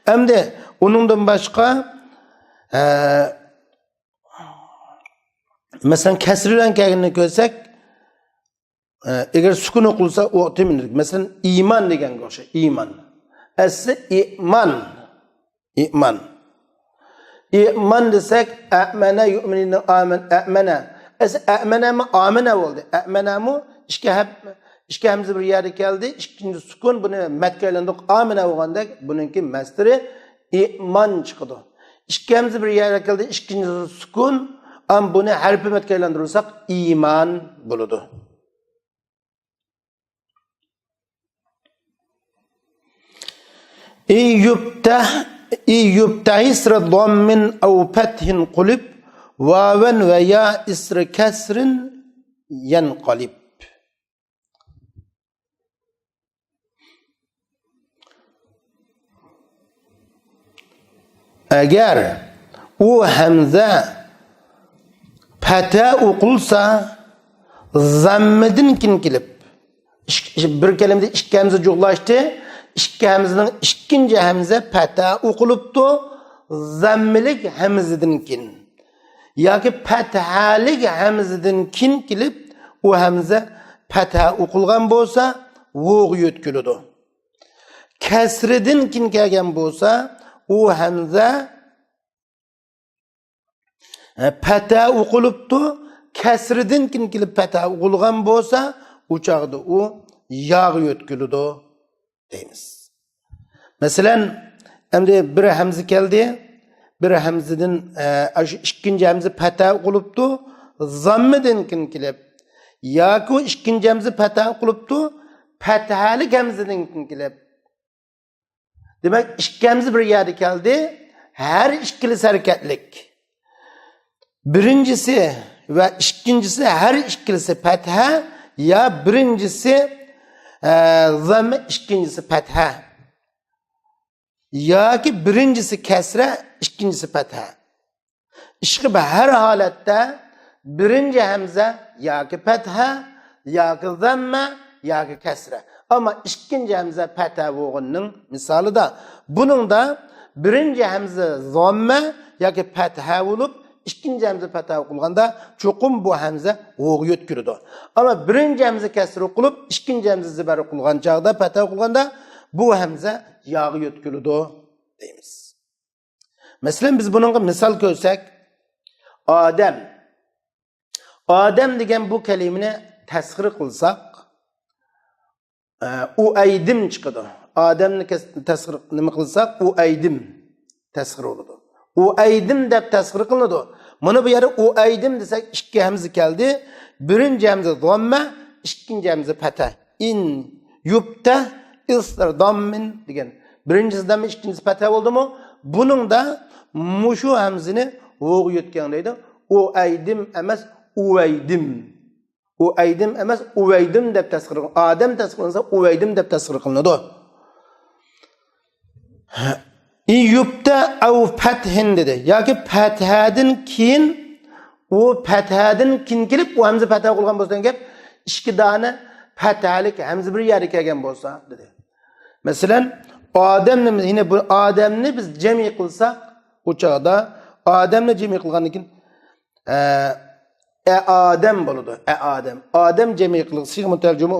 ئەمدى ئۇنىڭدىن باشقا، ئە، مەسىلەن، كەسرى بىلەن كەلگىنىنى كۆرسەك، ئە، ئەگەر سۈكۈن ئوقۇلسا، ئۇتۇمىنە. مەسىلەن، ئىمان دېگەنگە ئوخشاش. ئىمان. ئەسلى ئىمان. ئىمان. ئىمان دېسەك، ئەمەنە يۇئمىنۇنىڭ ئامەن-، ئەمەنە. ئەسلى ئەمەنەمۇ ئامەنە بولدى. ئەمەنەمۇ ئىككى ھەپ-، ئىككى ھەمزە بىر يەردە كەلدى. ئىككىنچى سۈكۈن، بۇنى مەدكە ئايلاندۇردۇق. ئامەنە بولغاندەك، بۇنىڭكى مەستىرى ئىمان چىقىدۇ. ئىككى ھەمزە بىر يەردە كەلدى. ئىككىنچى سۈكۈن، ئەم بۇنى ھەرپى مەدكە ئايلاندۇرساق، ئىمان بولىدۇ. ئى يۇبتەھ، ئى يۇبتەھ ئىسرە ضامن ئەو فەتھن قۇلب، ۋاۋەن ۋە يا ئىسرە كەسرىن يەنقەلب. ئەگەر ئۇ ھەمزە پەتە ئوقۇلسا، زەممىدىن كېيىن كېلىپ، ئىك-، بىر كەلىمىدە ئىككى ھەمزە جۇغلاشتى. ئىككى ھەمزىنىڭ ئىككىنچى ھەمزە پەتە ئوقۇلۇپتۇ، زەممىلىك ھەمزىدىن كېيىن. ياكى پەتھەلىك ھەمزىدىن كېيىن كېلىپ، ئۇ ھەمزە پەتھە ئوقۇلغان بولسا، ۋوغا يۆتكىلىدۇ. كەسرىدىن كېيىن كەلگەن بولسا، ئۇ ھەمزە، ئە، پەتھە ئوقۇلۇپتۇ، كەسرىدىن كېيىن كېلىپ پەتھە ئوقۇلغان بولسا، ئۇ چاغدا ئۇ ياغا يۆتكىلىدۇ دەيمىز. مەسىلەن، ئەمدى بىر ھەمزە كەلدى. بىر ھەمزىدىن، ئە، ئاشۇ ئىككىنچى ھەمزە پەتھە قىلىپتۇ، زاممىدىن كېيىن كېلىپ. ياكى ئىككىنچى ھەمزە پەتھە قىلىپتۇ، پەتھەلىك ھەمزىدىن كېيىن كېلىپ. دېمەك، ئىككى ھەمزە بىر يەردە كەلدى. ھەر ئىككىلىسى ھەرىكەتلىك. بىرىنچىسى ۋە ئىككىنچىسى، ھەر ئىككىلىسى پەتھە، يا بىرىنچىسى، ئە، زاممە، ئىككىنچىسى پەتھە. ياكى بىرىنچىسى كەسرە، ئىككىنچىسى پەتھە. ئىشقىلىپ، ھەر ھالەتتە بىرىنچى ھەمزە ياكى پەتھە، ياكى زاممە، ياكى كەسرە. ئەمما ئىككىنچى ھەمزە پەتھە بولغىنىنىڭ مىسالىدا، بۇنىڭدا بىرىنچى ھەمزە زاممە ياكى پەتھە بولۇپ، ئىككىنچى ھەمزە پەتھە قىلغاندا، چوقۇم بۇ ھەمزە ۋوغا يۆتكىلىدۇ. ئەمما بىرىنچى ھەمزە كەسرە قىلىپ، ئىككىنچى ھەمزە زىبەر قىلغان چاغدا، پەتھە قىلغاندا، بۇ ھەمزە ياغا يۆتكىلىدۇ دەيمىز. مەسىلەن، بىز بۇنىڭغا مىسال كۆرسەك، ئادەم. ئادەم دېگەن بۇ كەلىمىنى تەسغىر قىلساق، ئە، ئۇئەيدىم چىقىدۇ. ئادەمنى كەس-، تەسغىر نېمە قىلساق، ئۇئەيدىم تەسغىر بولىدۇ. ئۇئەيدىم دەپ تەسغىر قىلىنىدۇ. مانا بۇ يەردە ئۇئەيدىم دېسەك، ئىككى ھەمزە كەلدى. بىرىنچى ھەمزە زاممە، ئىككىنچى ھەمزە پەتھە. ئىن يۇبتە ئىسر داممىن دېگەن. بىرىنچىسى داممە، ئىككىنچىسى پەتھە بولدىمۇ؟ بۇنىڭدا مۇشۇ ھەمزىنى ۋوغا يۆتكەڭ دەيدۇ. ئۇئەيدىم ئەمەس، ئۇۋەيدىم. ئۇئەيدىم ئەمەس، ئۇۋەيدىم دەپ تەسغىر قىلىنغان. ئادەم تەسغىر قىلىنسا، ئۇۋەيدىم دەپ تەسغىر قىلىنىدۇ. يۇبتە ئەۋ پەتھىن دېدى. ياكى پەتھەدىن كېيىن، ئۇ پەتھەدىن كېيىن كېلىپ، ئۇ ھەمزە پەتھە قىلغان بولسا دېگەن گەپ، ئىككى دانە پەتھەلىك ھەمزە بىر يەرگە كەلگەن بولسا دېدى. مەسىلەن، ئادەمنى، يەنە بۇ ئادەمنى بىز جەمئىي قىلساق، ئۇ چاغدا ئادەمنى جەمئىي قىلغاندىن كېيىن، ئە، ئەئادەم بولىدۇ. ئەئادەم. ئادەم جەمئىي قىلغان سىيغە مۇتەل جۇمۇ،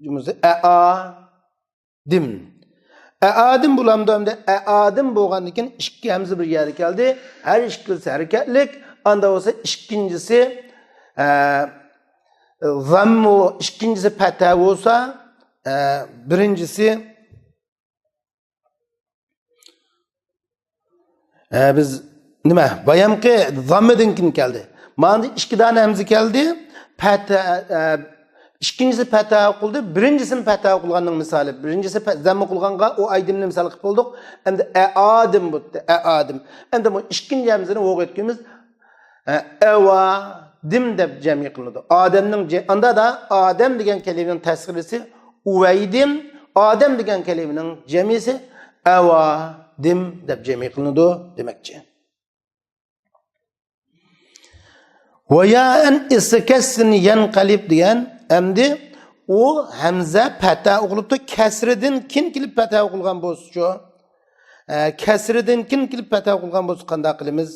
جۇمۇسى ئەئادىم. ئەئادىم بولامدۇ ئەمدى؟ ئەئادىم بولغاندىن كېيىن ئىككى ھەمزە بىر يەرگە كەلدى. ھەر ئىككىلىسى ھەرىكەتلىك. ئاندا بولسا ئىككىنچىسى، ئە، زاممۇ، ئىككىنچىسى پەتھە بولسا، ئە، بىرىنچىسى ئە، بىز نېمە؟ بايامقى زاممىدىن كېيىن كەلدى. مانا ئىككى دانە ھەمزە كەلدى. پەتھە، ئە، ئىككىنچىسى پەتھە قىلدى، بىرىنچىسىنى پەتھە قىلغاننىڭ مىسالى. بىرىنچىسى پە-، زاممە قىلغانغا ئۇئەيدىمنى مىسال قىلىپ بولدۇق. ئەمدى ئەئادىم بولدى، ئەئادىم. ئەمدى بۇ ئىككىنچى ھەمزىنى ۋوغا يۆتكىمىز. ئە، ئەۋادىم دەپ جەمئىي قىلىنىدۇ. ئادەمنىڭ جە-، ئاندا دا ئادەم دېگەن كەلىمىنىڭ تەسغىرىسى ئۇۋەيدىم، ئادەم دېگەن كەلىمىنىڭ جەمئىسى ئەۋادىم دەپ جەمئىي قىلىنىدۇ دېمەكچى. ۋە يائەن ئىسرى كەسرىن يەنقەلىب دېگەن، ئەمدى ئۇ ھەمزە پەتھە ئوقۇلۇپتۇ، كەسرىدىن كېيىن كېلىپ پەتھە ئوقۇلغان بولسىچۇ؟ ئە، كەسرىدىن كېيىن كېلىپ پەتھە ئوقۇلغان بولسا قانداق قىلىمىز؟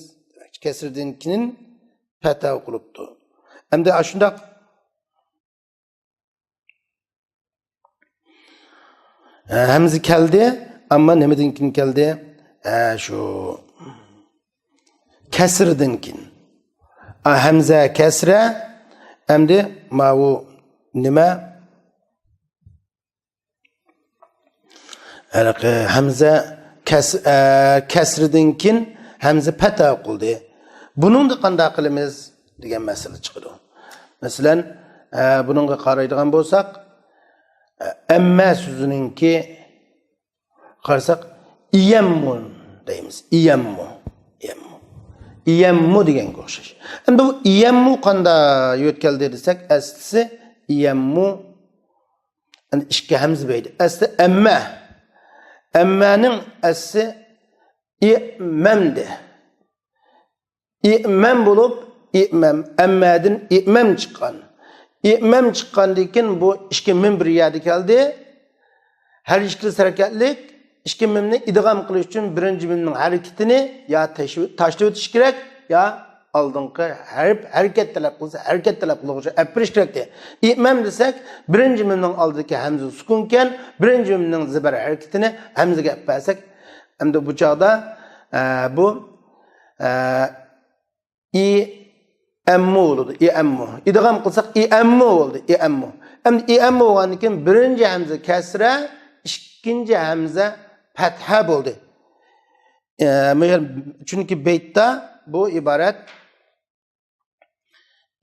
كەسرىدىن كېيىن پەتھە ئوقۇلۇپتۇ. ئەمدى ئاشۇنداق، ئە، ھەمزە كەلدى، ئەمما نېمىدىن كېيىن كەلدى؟ ئە، شۇ كەسرىدىن كېيىن. ئە، ھەمزە كەسرە، ئەمدى ماۋۇ نېمە؟ ھېلىقى ھەمزە كەس-، ئە، كەسرىدىن كېيىن ھەمزە پەتھە قىلدى. بۇنىڭدا قانداق قىلىمىز دېگەن مەسىلە چىقىدۇ. مەسىلەن، ئە، بۇنىڭغا قارايدىغان بولساق، ئە، ئەممە سۆزىنىڭكى قارىساق، ئىيەممۇ دەيمىز. ئىيەممۇ. ئىيەممۇ. ئىيەممۇ دېگەنگە ئوخشاش. ئەمدى بۇ ئىيەممۇ قاندا يۆتكەلدى دېسەك، ئەسلىسى ئىيەممۇ. ئەمدى ئىككى ھەمزە بەيدى. ئەسلى ئەممە. ئەممەنىڭ ئەسلى ئىمەمدى. ئىمەم بولۇپ، ئىمەم، ئەممەدىن ئىمەم چىققان. ئىمەم چىققاندىن كېيىن بۇ ئىككى مىم بىر يەردە كەلدى. ھەر ئىككىلىسى ھەرىكەتلىك. ئىككى مىمنى ئىدغام قىلىش ئۈچۈن بىرىنچى مىمنىڭ ھەرىكىتىنى يا تەش-، تاشلىۋېتىش كېرەك، يا ئالدىنقى ھەرپ ھەرىكەت تەلەپ قىلسا، ھەرىكەت تەلەپ قىلغۇچە ئەپ بېرىش كېرەكتى. ئىمەم دېسەك، بىرىنچى مىمنىڭ ئالدىدىكى ھەمزە سۈكۈنكەن، بىرىنچى مىمنىڭ زىبەر ھەرىكىتىنى ھەمزىگە ئەپ بەرسەك، ئەمدى بۇ چاغدا، ئە، بۇ، ئە، ئىئەممۇ بولىدۇ. ئىئەممۇ. ئىدغام قىلساق، ئىئەممۇ بولدى. ئىئەممۇ. ئەمدى ئىئەممۇ بولغاندىن كېيىن بىرىنچى ھەمزە كەسرە، ئىككىنچى ھەمزە پەتھە بولدى. ئە، مۇ-، چۈنكى بەيتتا بۇ ئىبارەت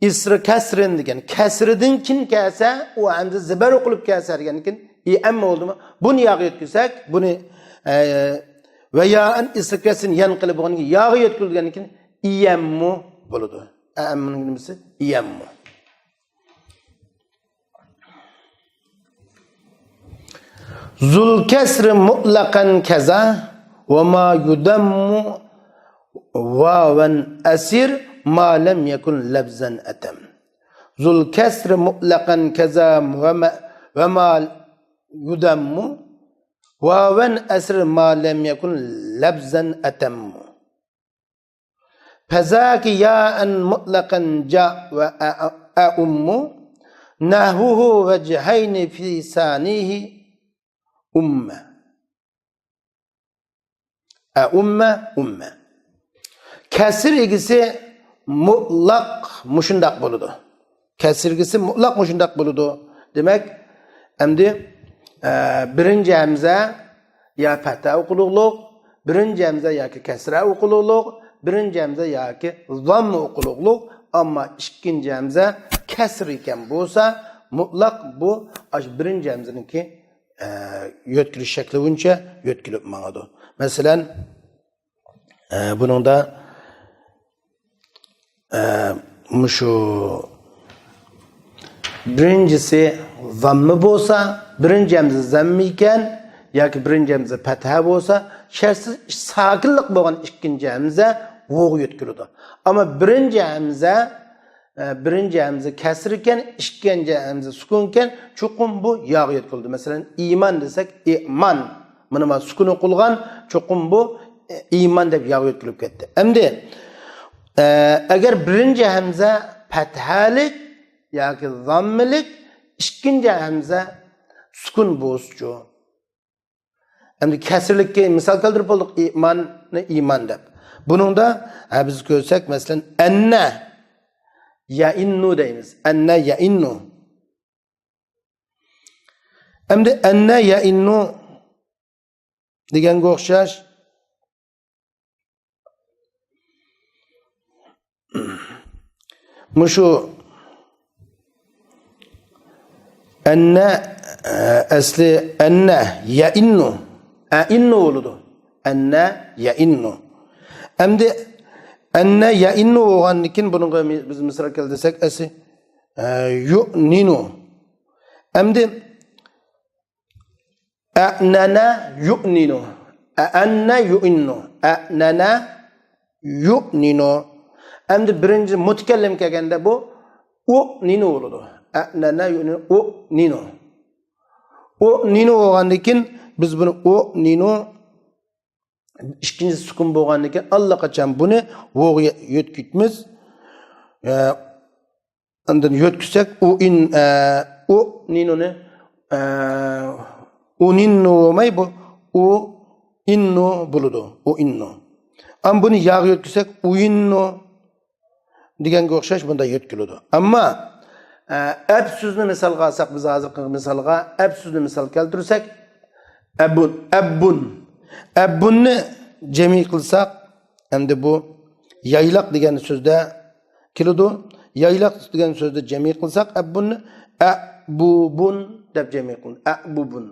ئىسرى كەسرىن دېگەن. كەسرىدىن كېيىن كەلسە، ئۇ ھەمزە زىبەر ئوقۇلۇپ كەلسە دېگەندىن كېيىن ئىئەممۇ بولدىمۇ؟ بۇنى ياغا يۆتكىسەك، بۇنى، ئە، ۋە يائەن ئىسرى كەسرىن يەنقەلىب بولغاندىن كېيىن، ياغا يۆتكىلىدىغاندىن كېيىن ئىيەممۇ بولىدۇ. ئەممۇنىڭ نېمىسى؟ ئىيەممۇ. ذو الكسر مطلقا كذا وما يضم واوا أسر ما لم يكن لفظا أتم. ذو الكسر مطلقا كذا وما، وما يضم واوا أسر ما لم يكن لفظا أتم. فذاك ياء مطلقا جاء وأعم، نحوه وجهين في ثانيه أم. ئەئۇممە، ئۇممە. كەسىر ئىگىسى مۇتلەق مۇشۇنداق بولىدۇ. كەسىر ئىگىسى مۇتلەق مۇشۇنداق بولىدۇ. دېمەك، ئەمدى، ئە، بىرىنچى ھەمزە يا پەتھە ئوقۇلۇقلۇق، بىرىنچى ھەمزە ياكى كەسرە ئوقۇلۇقلۇق، بىرىنچى ھەمزە ياكى زاممە ئوقۇلۇقلۇق. ئەمما ئىككىنچى ھەمزە كەسر ئىكەن بولسا، مۇتلەق بۇ ئاشۇ بىرىنچى ھەمزىنىڭكى ئە، يۆتكىلىش شەكلى بويىچە يۆتكىلىپ ماڭىدۇ. مەسىلەن، ئە، بۇنىڭدا، ئە، مۇشۇ بىرىنچىسى زاممە بولسا، بىرىنچى ھەمزە زاممە ئىكەن، ياكى بىرىنچى ھەمزە پەتھە بولسا، شەرتسىز ساكىنلىق بولغان ئىككىنچى ھەمزە ۋوغا يۆتكىلىدۇ. ئەمما بىرىنچى ھەمزە ئە، بىرىنچى ھەمزە كەسرىكەن، ئىككىنچى ھەمزە سۈكۈنكەن، چوقۇم بۇ ياغا يۆتكىلىدۇ. مەسىلەن، ئىمان دېسەك، ئىمان. مانا، مانا سۈكۈن قىلغان، چوقۇم بۇ، ئە، ئىمان دەپ ياغا يۆتكىلىپ كەتتى. ئەمدى، ئە، ئەگەر بىرىنچى ھەمزە پەتھەلىك ياكى زاممىلىك، ئىككىنچى ھەمزە سۈكۈن بولسىچۇ؟ ئەمدى كەسىرلىككە مىسال كەلتۈرۈپ بولدۇق، ئىماننى ئىمان دەپ. بۇنىڭدا، ھە، بىز كۆرسەك، مەسىلەن، ئەننە يەئىننۇ دەيمىز. ئەننە يەئىننۇ. ئەمدى ئەننە يەئىننۇ دېگەنگە ئوخشاش. مۇشۇ ئەننە، ئە، ئەسلى ئەننە يەئىننۇ، ئەئىننۇ بولىدۇ. ئەننە يەئىننۇ. ئەمدى ئەننە يەئىننۇ بولغاندىن كېيىن بۇنىڭغا مى-، بىز مىسال كەلتۈرسەك، ئەسلى، ئە، يۇئنىنۇ. ئەمدى ئەئنەنە يۇئنىنۇ. ئەئەننە يۇئىننۇ. ئەئنەنە يۇئنىنۇ. ئەمدى بىرىنچى مۇتەكەللىم كەلگەندە بۇ ئۇئنىنۇ بولىدۇ. ئەئنەنە يۇئنىنۇ، ئۇئنىنۇ. ئۇئنىنۇ بولغاندىن كېيىن بىز بۇنى ئۇئنىنۇ، ئىككىنچى سۈكۈن بولغاندىن كېيىن ئاللىقاچان بۇنى ۋوغا يۆتكىتىمىز. ئە، ئاندىن يۆتكىسەك، ئۇئىن، ئە، ئۇنىنۇنى، ئە، ئۇنىننۇ بولماي، بۇ ئۇئىننۇ بولىدۇ، ئۇئىننۇ. ئەمما بۇنى ياغا يۆتكىسەك، ئۇئىننۇ دېگەنگە ئوخشاش بۇنداق يۆتكىلىدۇ. ئەمما، ئە، ئەپ سۆزنى مىسالغا ئالساق، بىز ھازىرقى مىسالغا ئەپ سۆزنى مىسال كەلتۈرسەك، ئەبۇن، ئەببۇن. ئەببۇننى جەمئىي قىلساق، ئەمدى بۇ يايلاق دېگەن سۆزدە كېلىدۇ. يايلاق دېگەن سۆزدە جەمئىي قىلساق، ئەببۇننى ئەبۇبۇن دەپ جەمئىي قىلىنىدۇ. ئەبۇبۇن.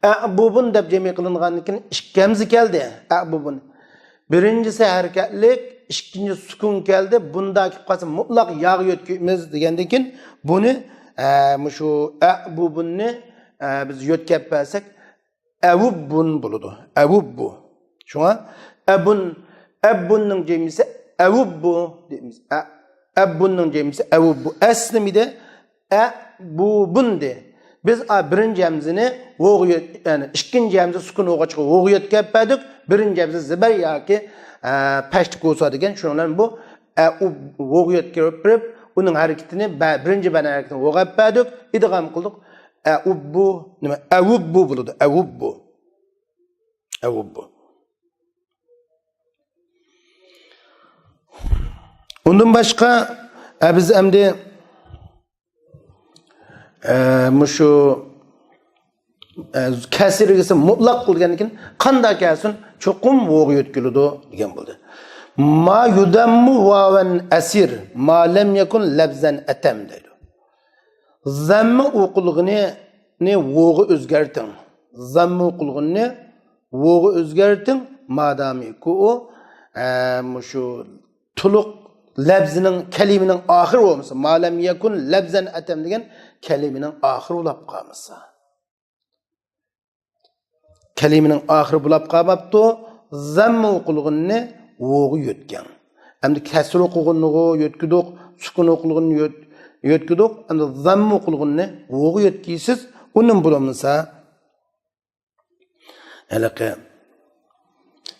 ئەبۇبۇن دەپ جەمئىي قىلىنغاندىن كېيىن ئىككى ھەمزە كەلدى. ئەبۇبۇن. بىرىنچىسى ھەرىكەتلىك، ئىككىنچى سۈكۈن كەلدى. بۇنداق كېلىپ قالسا مۇتلەق ياغا يۆتكىمىز دېگەندىن كېيىن بۇنى، ئە، مۇشۇ ئەبۇبۇننى، ئە، بىز يۆتكەپ بەرسەك، ئەۋۇببۇن بولىدۇ. ئەۋۇببۇ. شۇڭا ئەبۇن، ئەببۇننىڭ جەمئىسى ئەۋۇببۇ دەيمىز. ئە-، ئەببۇننىڭ جەمئىسى ئەۋۇببۇ. ئەسلى نېمىدى؟ ئەبۇبۇندى. بىز، ئا، بىرىنچى ھەمزىنى ۋوغا يۆت-، يەنى ئىككىنچى ھەمزە سۈكۈن بولغاچقا ۋوغا يۆتكەپ بەردۇق. بىرىنچى ھەمزە زېبەر ياكى، ئە، پەشتە كوسا دېگەن، شۇنىڭ بىلەن بۇ ئەئۇب ۋوغا يۆتكەپ بېرىپ، ئۇنىڭ ھەرىكىتىنى بە-، بىرىنچى بەدەن ھەرىكىتىنى ۋوغاپ بەردۇق، ئىدغام قىلدۇق. ئەئۇببۇ، نېمە؟ ئەۋۇببۇ بولىدۇ، ئەۋۇببۇ. ئەۋۇببۇ. ئۇندىن باشقا، ئە، بىز ئەمدى، ئە، مۇشۇ، ئە، كەسىر ئىگىسى مۇتلەق قىلغاندىن كېيىن قانداق كەلسۇن، چوقۇم ۋوغا يۆتكىلىدۇ دېگەن بولدى. ما يۇدەممۇ ۋاۋەن ئەسىر، ما لەم يەكۇن لەفزەن ئەتەم دەيدۇ. زاممە ئوقۇلغىنىنى ۋوغا ئۆزگەرتىڭ. زاممە ئوقۇلغىنىنى ۋوغا ئۆزگەرتىڭ. مادامىكى ئۇ، ئە، مۇشۇ تولۇق لەپزىنىڭ، كەلىمىنىڭ ئاخىرى بولمىسا، ما لەم يەكۇن لەپزەن ئەتەم دېگەن كەلىمىنىڭ ئاخىرى بولاپ قالمىسا. كەلىمىنىڭ ئاخىرى بولاپ قالماپتۇ، زەممە ئوقۇلغىنىنى ۋوغا يۆتكەڭ. ئەمدى كەسرە ئوقۇلغىنىغۇ يۆتكىدۇق، سۈكۈن ئوقۇلغىنىنى يۆت-، يۆتكىدۇق، ئەمدى زەممە ئوقۇلغىنىنى ۋوغا يۆتكىسىز، ئۇنىڭ بولمىسا، ھېلىقى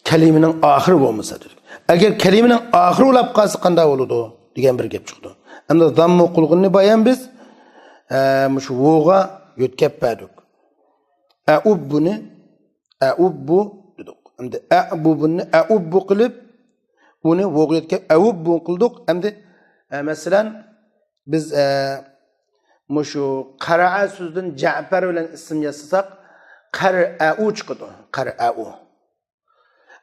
كەلىمىنىڭ ئاخىرى بولمىسا دېدۇق. ئەگەر كەلىمىنىڭ ئاخىرى بولاپ قالسا قانداق بولىدۇ دېگەن بىر گەپ چىقىدۇ. ئەمدى زەممە ئوقۇلغىنىنى بايان بىز، ئە، مۇشۇ ۋوغا يۆتكەپ بەردۇق. ئەئۇببۇنى، ئەئۇببۇ دېدۇق. ئەمدى ئەئبۇبۇنى ئەئۇببۇ قىلىپ، ئۇنى ۋوغا يۆتكەپ ئەئۇببۇ قىلدۇق. ئەمدى، ئە، مەسىلەن، بىز، ئە، مۇشۇ قەرەئە سۆزىدىن جەپەر بىلەن ئىسىم ياسىساق، قەرئەئۇ چىقىدۇ. قەرئەئۇ.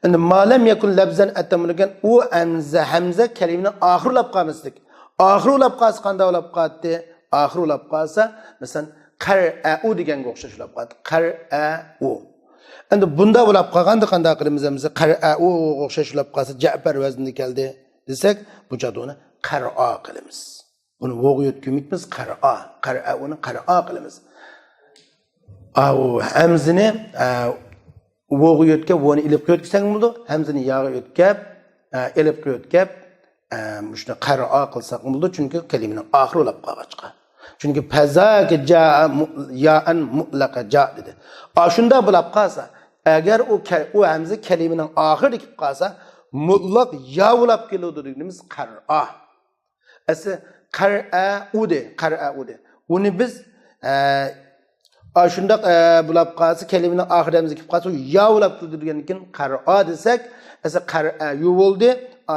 ئەمدى ما لەم يەكۇن لەپزەن ئەتەم دېگەن ئۇ ھەمزە، ھەمزە كەلىمىنىڭ ئاخىرى بولاپ قالمىسىدىك. ئاخىرى بولاپ قالسا قانداق بولاپ قالاتتى؟ ئاخىرى بولاپ قالسا، مەسىلەن، قەرئەئۇ دېگەنگە ئوخشاش بولاپ قالاتتى. قەرئەئۇ. ئەمدى بۇنداق بولاپ قالغاندا قانداق قىلىمىز؟ ھەمزە قەرئەئۇغا ئوخشاش بولاپ قالسا، جەپەر ۋەزنىدە كەلدى دېسەك، بۇ چاغدا ئۇنى قەرئا قىلىمىز. بۇنى ۋوغا يۆتكىمەيمىز، قەرئا. قەرئەئۇنى قەرئا قىلىمىز. ئاۋۇ ھەمزىنى، ئە، ۋوغا يۆتكەپ، ۋونى ئېلىپقا يۆتكىسەڭ بولىدۇ. ھەمزىنى ياغا يۆتكەپ، ئە، ئېلىپقا يۆتكەپ، ئە، مۇشۇنى قەرئا قىلساق بولىدۇ. چۈنكى كەلىمىنىڭ ئاخىرى بولاپ قالغاچقا. چۈنكى فەزاكە جائە مۇ-، يائەن مۇتلەقە جا دېدى. ئاشۇنداق بولاپ قالسا، ئەگەر ئۇ كە-، ئۇ ھەمزە كەلىمىنىڭ ئاخىرىدا كېلىپ قالسا، مۇتلەق يا بولاپ كېلىدۇ دېگىنىمىز قەرئا. ئەسلى قەرئەئۇدى، قەرئەئۇدى. ئۇنى بىز، ئە، ئاشۇنداق، ئە، بولاپ قالسا، كەلىمىنىڭ ئاخىرى ھەمزە كېلىپ قالسا، يا بولاپ تۇرىدۇ دېگەندىن كېيىن قەرئا دېسەك، ئەسلى قەرئەيۇ بولدى. ئا،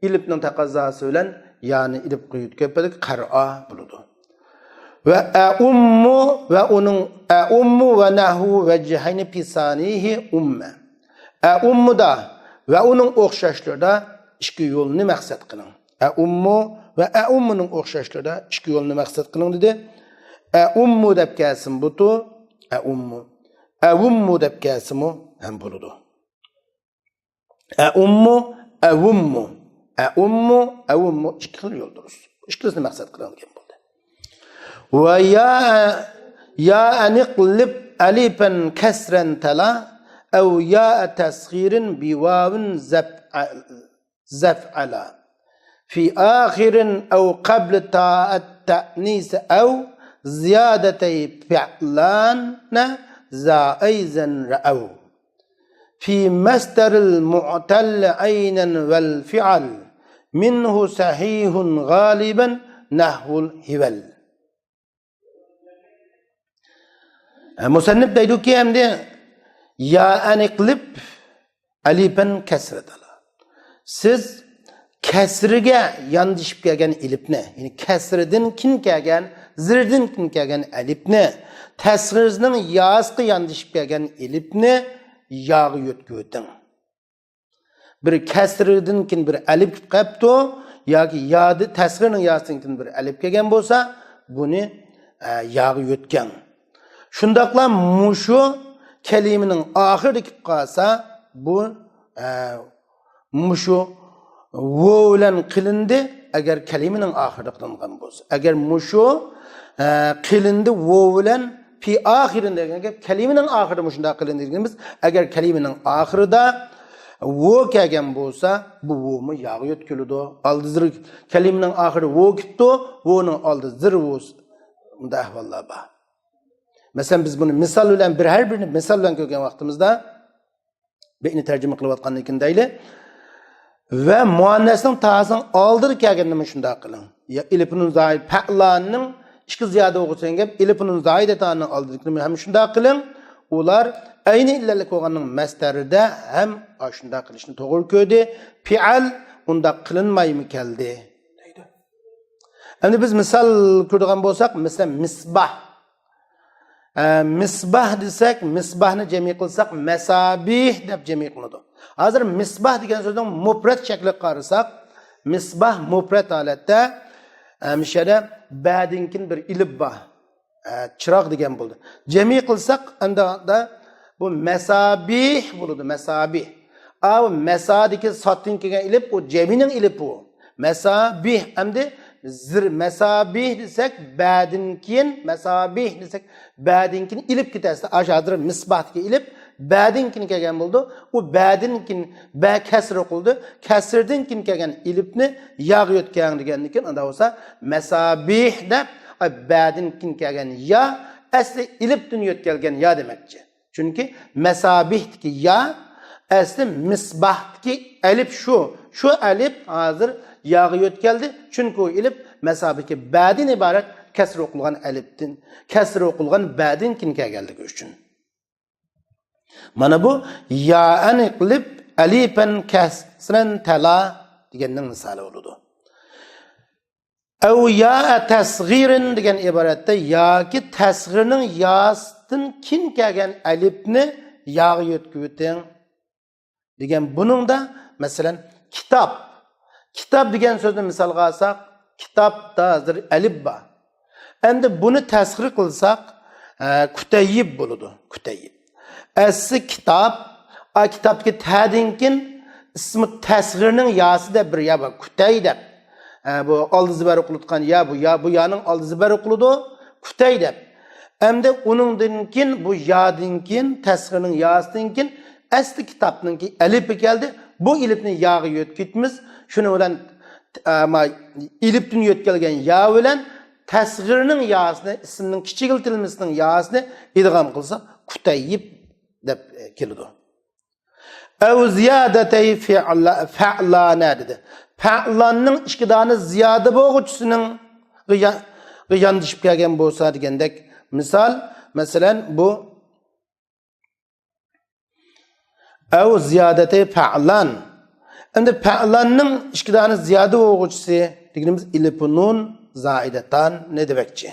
ئېلىپنىڭ تەقەززاسى بىلەن يانى ئېلىپ قويۇپ كۆپەيدىكى قەرئا بولىدۇ. ۋە ئەئۇممۇ ۋە ئۇنىڭ، ئەئۇممۇ ۋە نەھۋۇ ۋەجھەينى پىسانىھى ئۇممە. ئەئۇممۇدا ۋە ئۇنىڭ ئوخشاشلىرىدا ئىككى يولنى مەقسەت قىلىڭ. ئەئۇممۇ ۋە ئەئۇممۇنىڭ ئوخشاشلىرىدا ئىككى يولنى مەقسەت قىلىڭ دېدى. ئەئۇممۇ دەپ كەلسىمۇ بۇتۇ، ئەئۇممۇ. ئەۋۇممۇ دەپ كەلسىمۇ ھەم بولىدۇ. ئەئۇممۇ، ئەۋۇممۇ. ئەئۇممۇ، ئەۋۇممۇ. ئىككى خىل يول دۇرۇس. ئىككىلىسىنى مەقسەت قىلىدىكەن بولدى. ۋە يا، يا ئەنىقلىب ئەلىپەن كەسرەن تەلا، ئەۋ يا تەسغىرىن بىۋاۋىن زەفئە-، زەفئەلا. في آخر أو قبل تاء التأنيث أو زيادتي فعلان ذا أيضا رأوا. في مصدر المعتل عينا والفعل منه صحيح غالبا نحو الهول. ئە، مۇسەننىپ دەيدۇكى، ئەمدى يا ئەنىقلىپ ئەلىپەن كەسرەتەلا. سىز كەسرىگە ياندىشىپ كەلگەن ئېلىپنى، يەنى كەسرىدىن كېيىن كەلگەن، زىردىن كېيىن كەلگەن ئەلىپنى، تەسغىرنىڭ ياسىغا ياندىشىپ كەلگەن ئېلىپنى ياغا يۆتكىۋېتىڭ. بىر كەسرىدىن كېيىن بىر ئەلىپ كېلىپ قاپتۇ، ياكى يادى تەسغىرنىڭ ياسىدىن كېيىن بىر ئەلىپ كەلگەن بولسا، بۇنى، ئە، ياغا يۆتكەڭ. شۇنداقلا مۇشۇ كەلىمىنىڭ ئاخىرىدا كېلىپ قالسا، بۇ، ئە، مۇشۇ ۋو بىلەن قىلىندى، ئەگەر كەلىمىنىڭ ئاخىرىدا قىلىنغان بولسا. ئەگەر مۇشۇ، ئە، قىلىندى ۋو بىلەن پى ئاخىرىن دېگەن گەپ، كەلىمىنىڭ ئاخىرىدا مۇشۇنداق قىلىندى دېگىنىمىز، ئەگەر كەلىمىنىڭ ئاخىرىدا ۋو كەلگەن بولسا، بۇ ۋومۇ ياغا يۆتكىلىدۇ. ئالدى زىر، كەلىمىنىڭ ئاخىرى ۋو كېتىدۇ، ۋونىڭ ئالدى زىر ۋو. بۇنداق ئەھۋاللار بار. مەسىلەن، بىز بۇنى مىسال بىلەن، بىر ھەر بىرىنى مىسال بىلەن كۆرگەن ۋاقتىمىزدا، بەيتنى تەرجىمە قىلىۋاتقاندىن كېيىن دەيلى. ۋە مۇئەننەسنىڭ تاسىنىڭ ئالدىدا كەلگەندىمۇ شۇنداق قىلىڭ. يا ئېلىپنۇن زايىد پەئلاننىڭ ئىككى زىيادە بولغۇسى دېگەن گەپ، ئېلىپنۇن زايىدەتاننىڭ ئالدىدىكىنى ھەم شۇنداق قىلىڭ. ئۇلار ئەينى ئىللەتلىك بولغاننىڭ مەسدەرىدە ھەم ئاشۇنداق قىلىشنى توغرا كۆردى. پىئەل ئۇنداق قىلىنمايمۇ كەلدى دەيدۇ. ئەمدى بىز مىسال كۆرىدىغان بولساق، مەسىلەن، مىسباھ. ئە، مىسباھ دېسەك، مىسباھنى جەمئىي قىلساق، مەسابىھ دەپ جەمئىي قىلىنىدۇ. ھازىر مىسباھ دېگەن سۆزنىڭ مۇپرەت شەكلىگە قارىساق، مىسباھ مۇپرەت ھالەتتە، ئە، مۇشۇ يەردە بەدىن كېيىن بىر ئېلىپ بار. ئە، چىراغ دېگەن بولدى. جەمئىي قىلساق، ئەمدى بۇ مەسابىھ بولىدۇ، مەسابىھ. ئا، بۇ مەسادىكى سادتىن كەلگەن ئېلىپ، ئۇ جەمئىينىڭ ئېلىپى ئۇ. مەسابىھ، ئەمدى زىر، مەسابىھ دېسەك، بەدىن كېيىن، مەسابىھ دېسەك، بەدىن كېيىن ئېلىپ كېتەسىز. ئاشۇ ھازىر مىسباھتىكى ئېلىپ، بەدىن كېيىن كەلگەن بولىدۇ. ئۇ بەدىن كېيىن، بە كەسرە قىلىدۇ. كەسرىدىن كېيىن كەلگەن ئېلىپنى ياغا يۆتكەڭ دېگەندىن كېيىن، ئاندا بولسا، مەسابىھ دەپ، ئاي، بەدىن كېيىن كەلگەن يا، ئەسلى ئېلىپتىن يۆتكەلگەن يا دېمەكچى. چۈنكى مەسابىھتىكى يا، ئەسلى مىسباھتىكى ئەلىپ شۇ. شۇ ئەلىپ ھازىر ياغا يۆتكەلدى. چۈنكى ئۇ ئېلىپ مەسابىھتىكى بەدىن ئىبارەت كەسرە ئوقۇلغان ئەلىپتىن، كەسرە ئوقۇلغان بەدىن كېيىن كەلگەنلىكى ئۈچۈن. مانا بۇ يائەن قىلىپ ئەلىپەن كەسرەن تەلا دېگەننىڭ مىسالى بولىدۇ. ئەۋ يا تەسغىرىن دېگەن ئىبارەتتە ياكى تەسغىرنىڭ ياسىدىن كېيىن كەلگەن ئەلىپنى ياغا يۆتكىۋېتىڭ دېگەن. بۇنىڭدا، مەسىلەن، كىتاب. كىتاب دېگەن سۆزنى مىسالغا ئالساق، كىتابتا ھازىر ئەلىپ بار. ئەمدى بۇنى تەسغىر قىلساق، ئە، كۇتەييىب بولىدۇ. كۇتەييىب. ئەسلى كىتاب، ئا، كىتابتىكى تەدىن كېيىن ئىسمى تەسغىرنىڭ ياسى دەپ بىر يا بار، كۇتەي دەپ. ئە، بۇ ئالدى زىبەر ئوقۇلۇۋاتقان يا، بۇ يا، بۇ يانىڭ ئالدى زىبەر ئوقۇلىدۇ، كۇتەي دەپ. ئەمدى ئۇنىڭدىن كېيىن، بۇ يادىن كېيىن، تەسغىرنىڭ ياسىدىن كېيىن ئەسلى كىتابنىڭكى ئەلىپى كەلدى. بۇ ئېلىپنى ياغا يۆتكىتىمىز. شۇنىڭ بىلەن، ئە، ما، ئېلىپتىن يۆتكەلگەن يا بىلەن تەسغىرنىڭ ياسىنى، ئىسىمنىڭ كىچىكلىتىلمىسىنىڭ ياسىنى ئىدغام قىلسا، كۇتەييىب دەپ، ئە، كېلىدۇ. ئەۋ زىيادەتەي فەئلا-، فەئلانە دېدى. فەئلاننىڭ ئىككى دانە زىيادە بولغۇچىسىنىڭ غىيا-، غىياندىشىپ كەلگەن بولسا دېگەندەك مىسال، مەسىلەن، بۇ ئەۋ زىيادەتەي فەئلان. ئەمدى فەئلاننىڭ ئىككى دانە زىيادە بولغۇچىسى دېگىنىمىز ئېلىپۇ نۇن زائىدەتاننى دېمەكچى.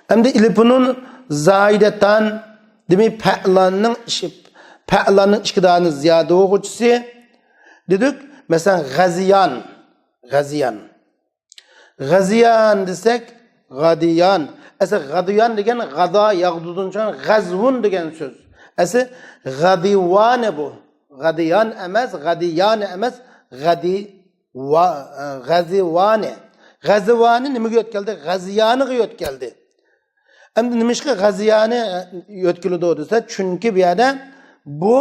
ئەمدى ئېلىپۇ نۇن زائىدەتان دېمەي، پەئلاننىڭ ئىش-، پەئلاننىڭ ئىككى دانە زىيادە بولغۇچىسى دېدۇق. مەسىلەن، غەزىيان، غەزىيان. غەزىيان دېسەك، غادىيان. ئەسلى غادىيان دېگەن غادا ياغدۇدىن چىققان غەزۋۇن دېگەن سۆز. ئەسلى غادىۋانە بۇ. غادىيان ئەمەس، غادىيان ئەمەس، غادىۋا-، غەزىۋانە. غەزىۋانە نېمىگە يۆتكەلدى؟ غەزىيانىغا يۆتكەلدى. ئەمدى نېمىشقا غەزىيانە يۆتكىلىدۇ دېسە، چۈنكى بۇ يەردە بۇ،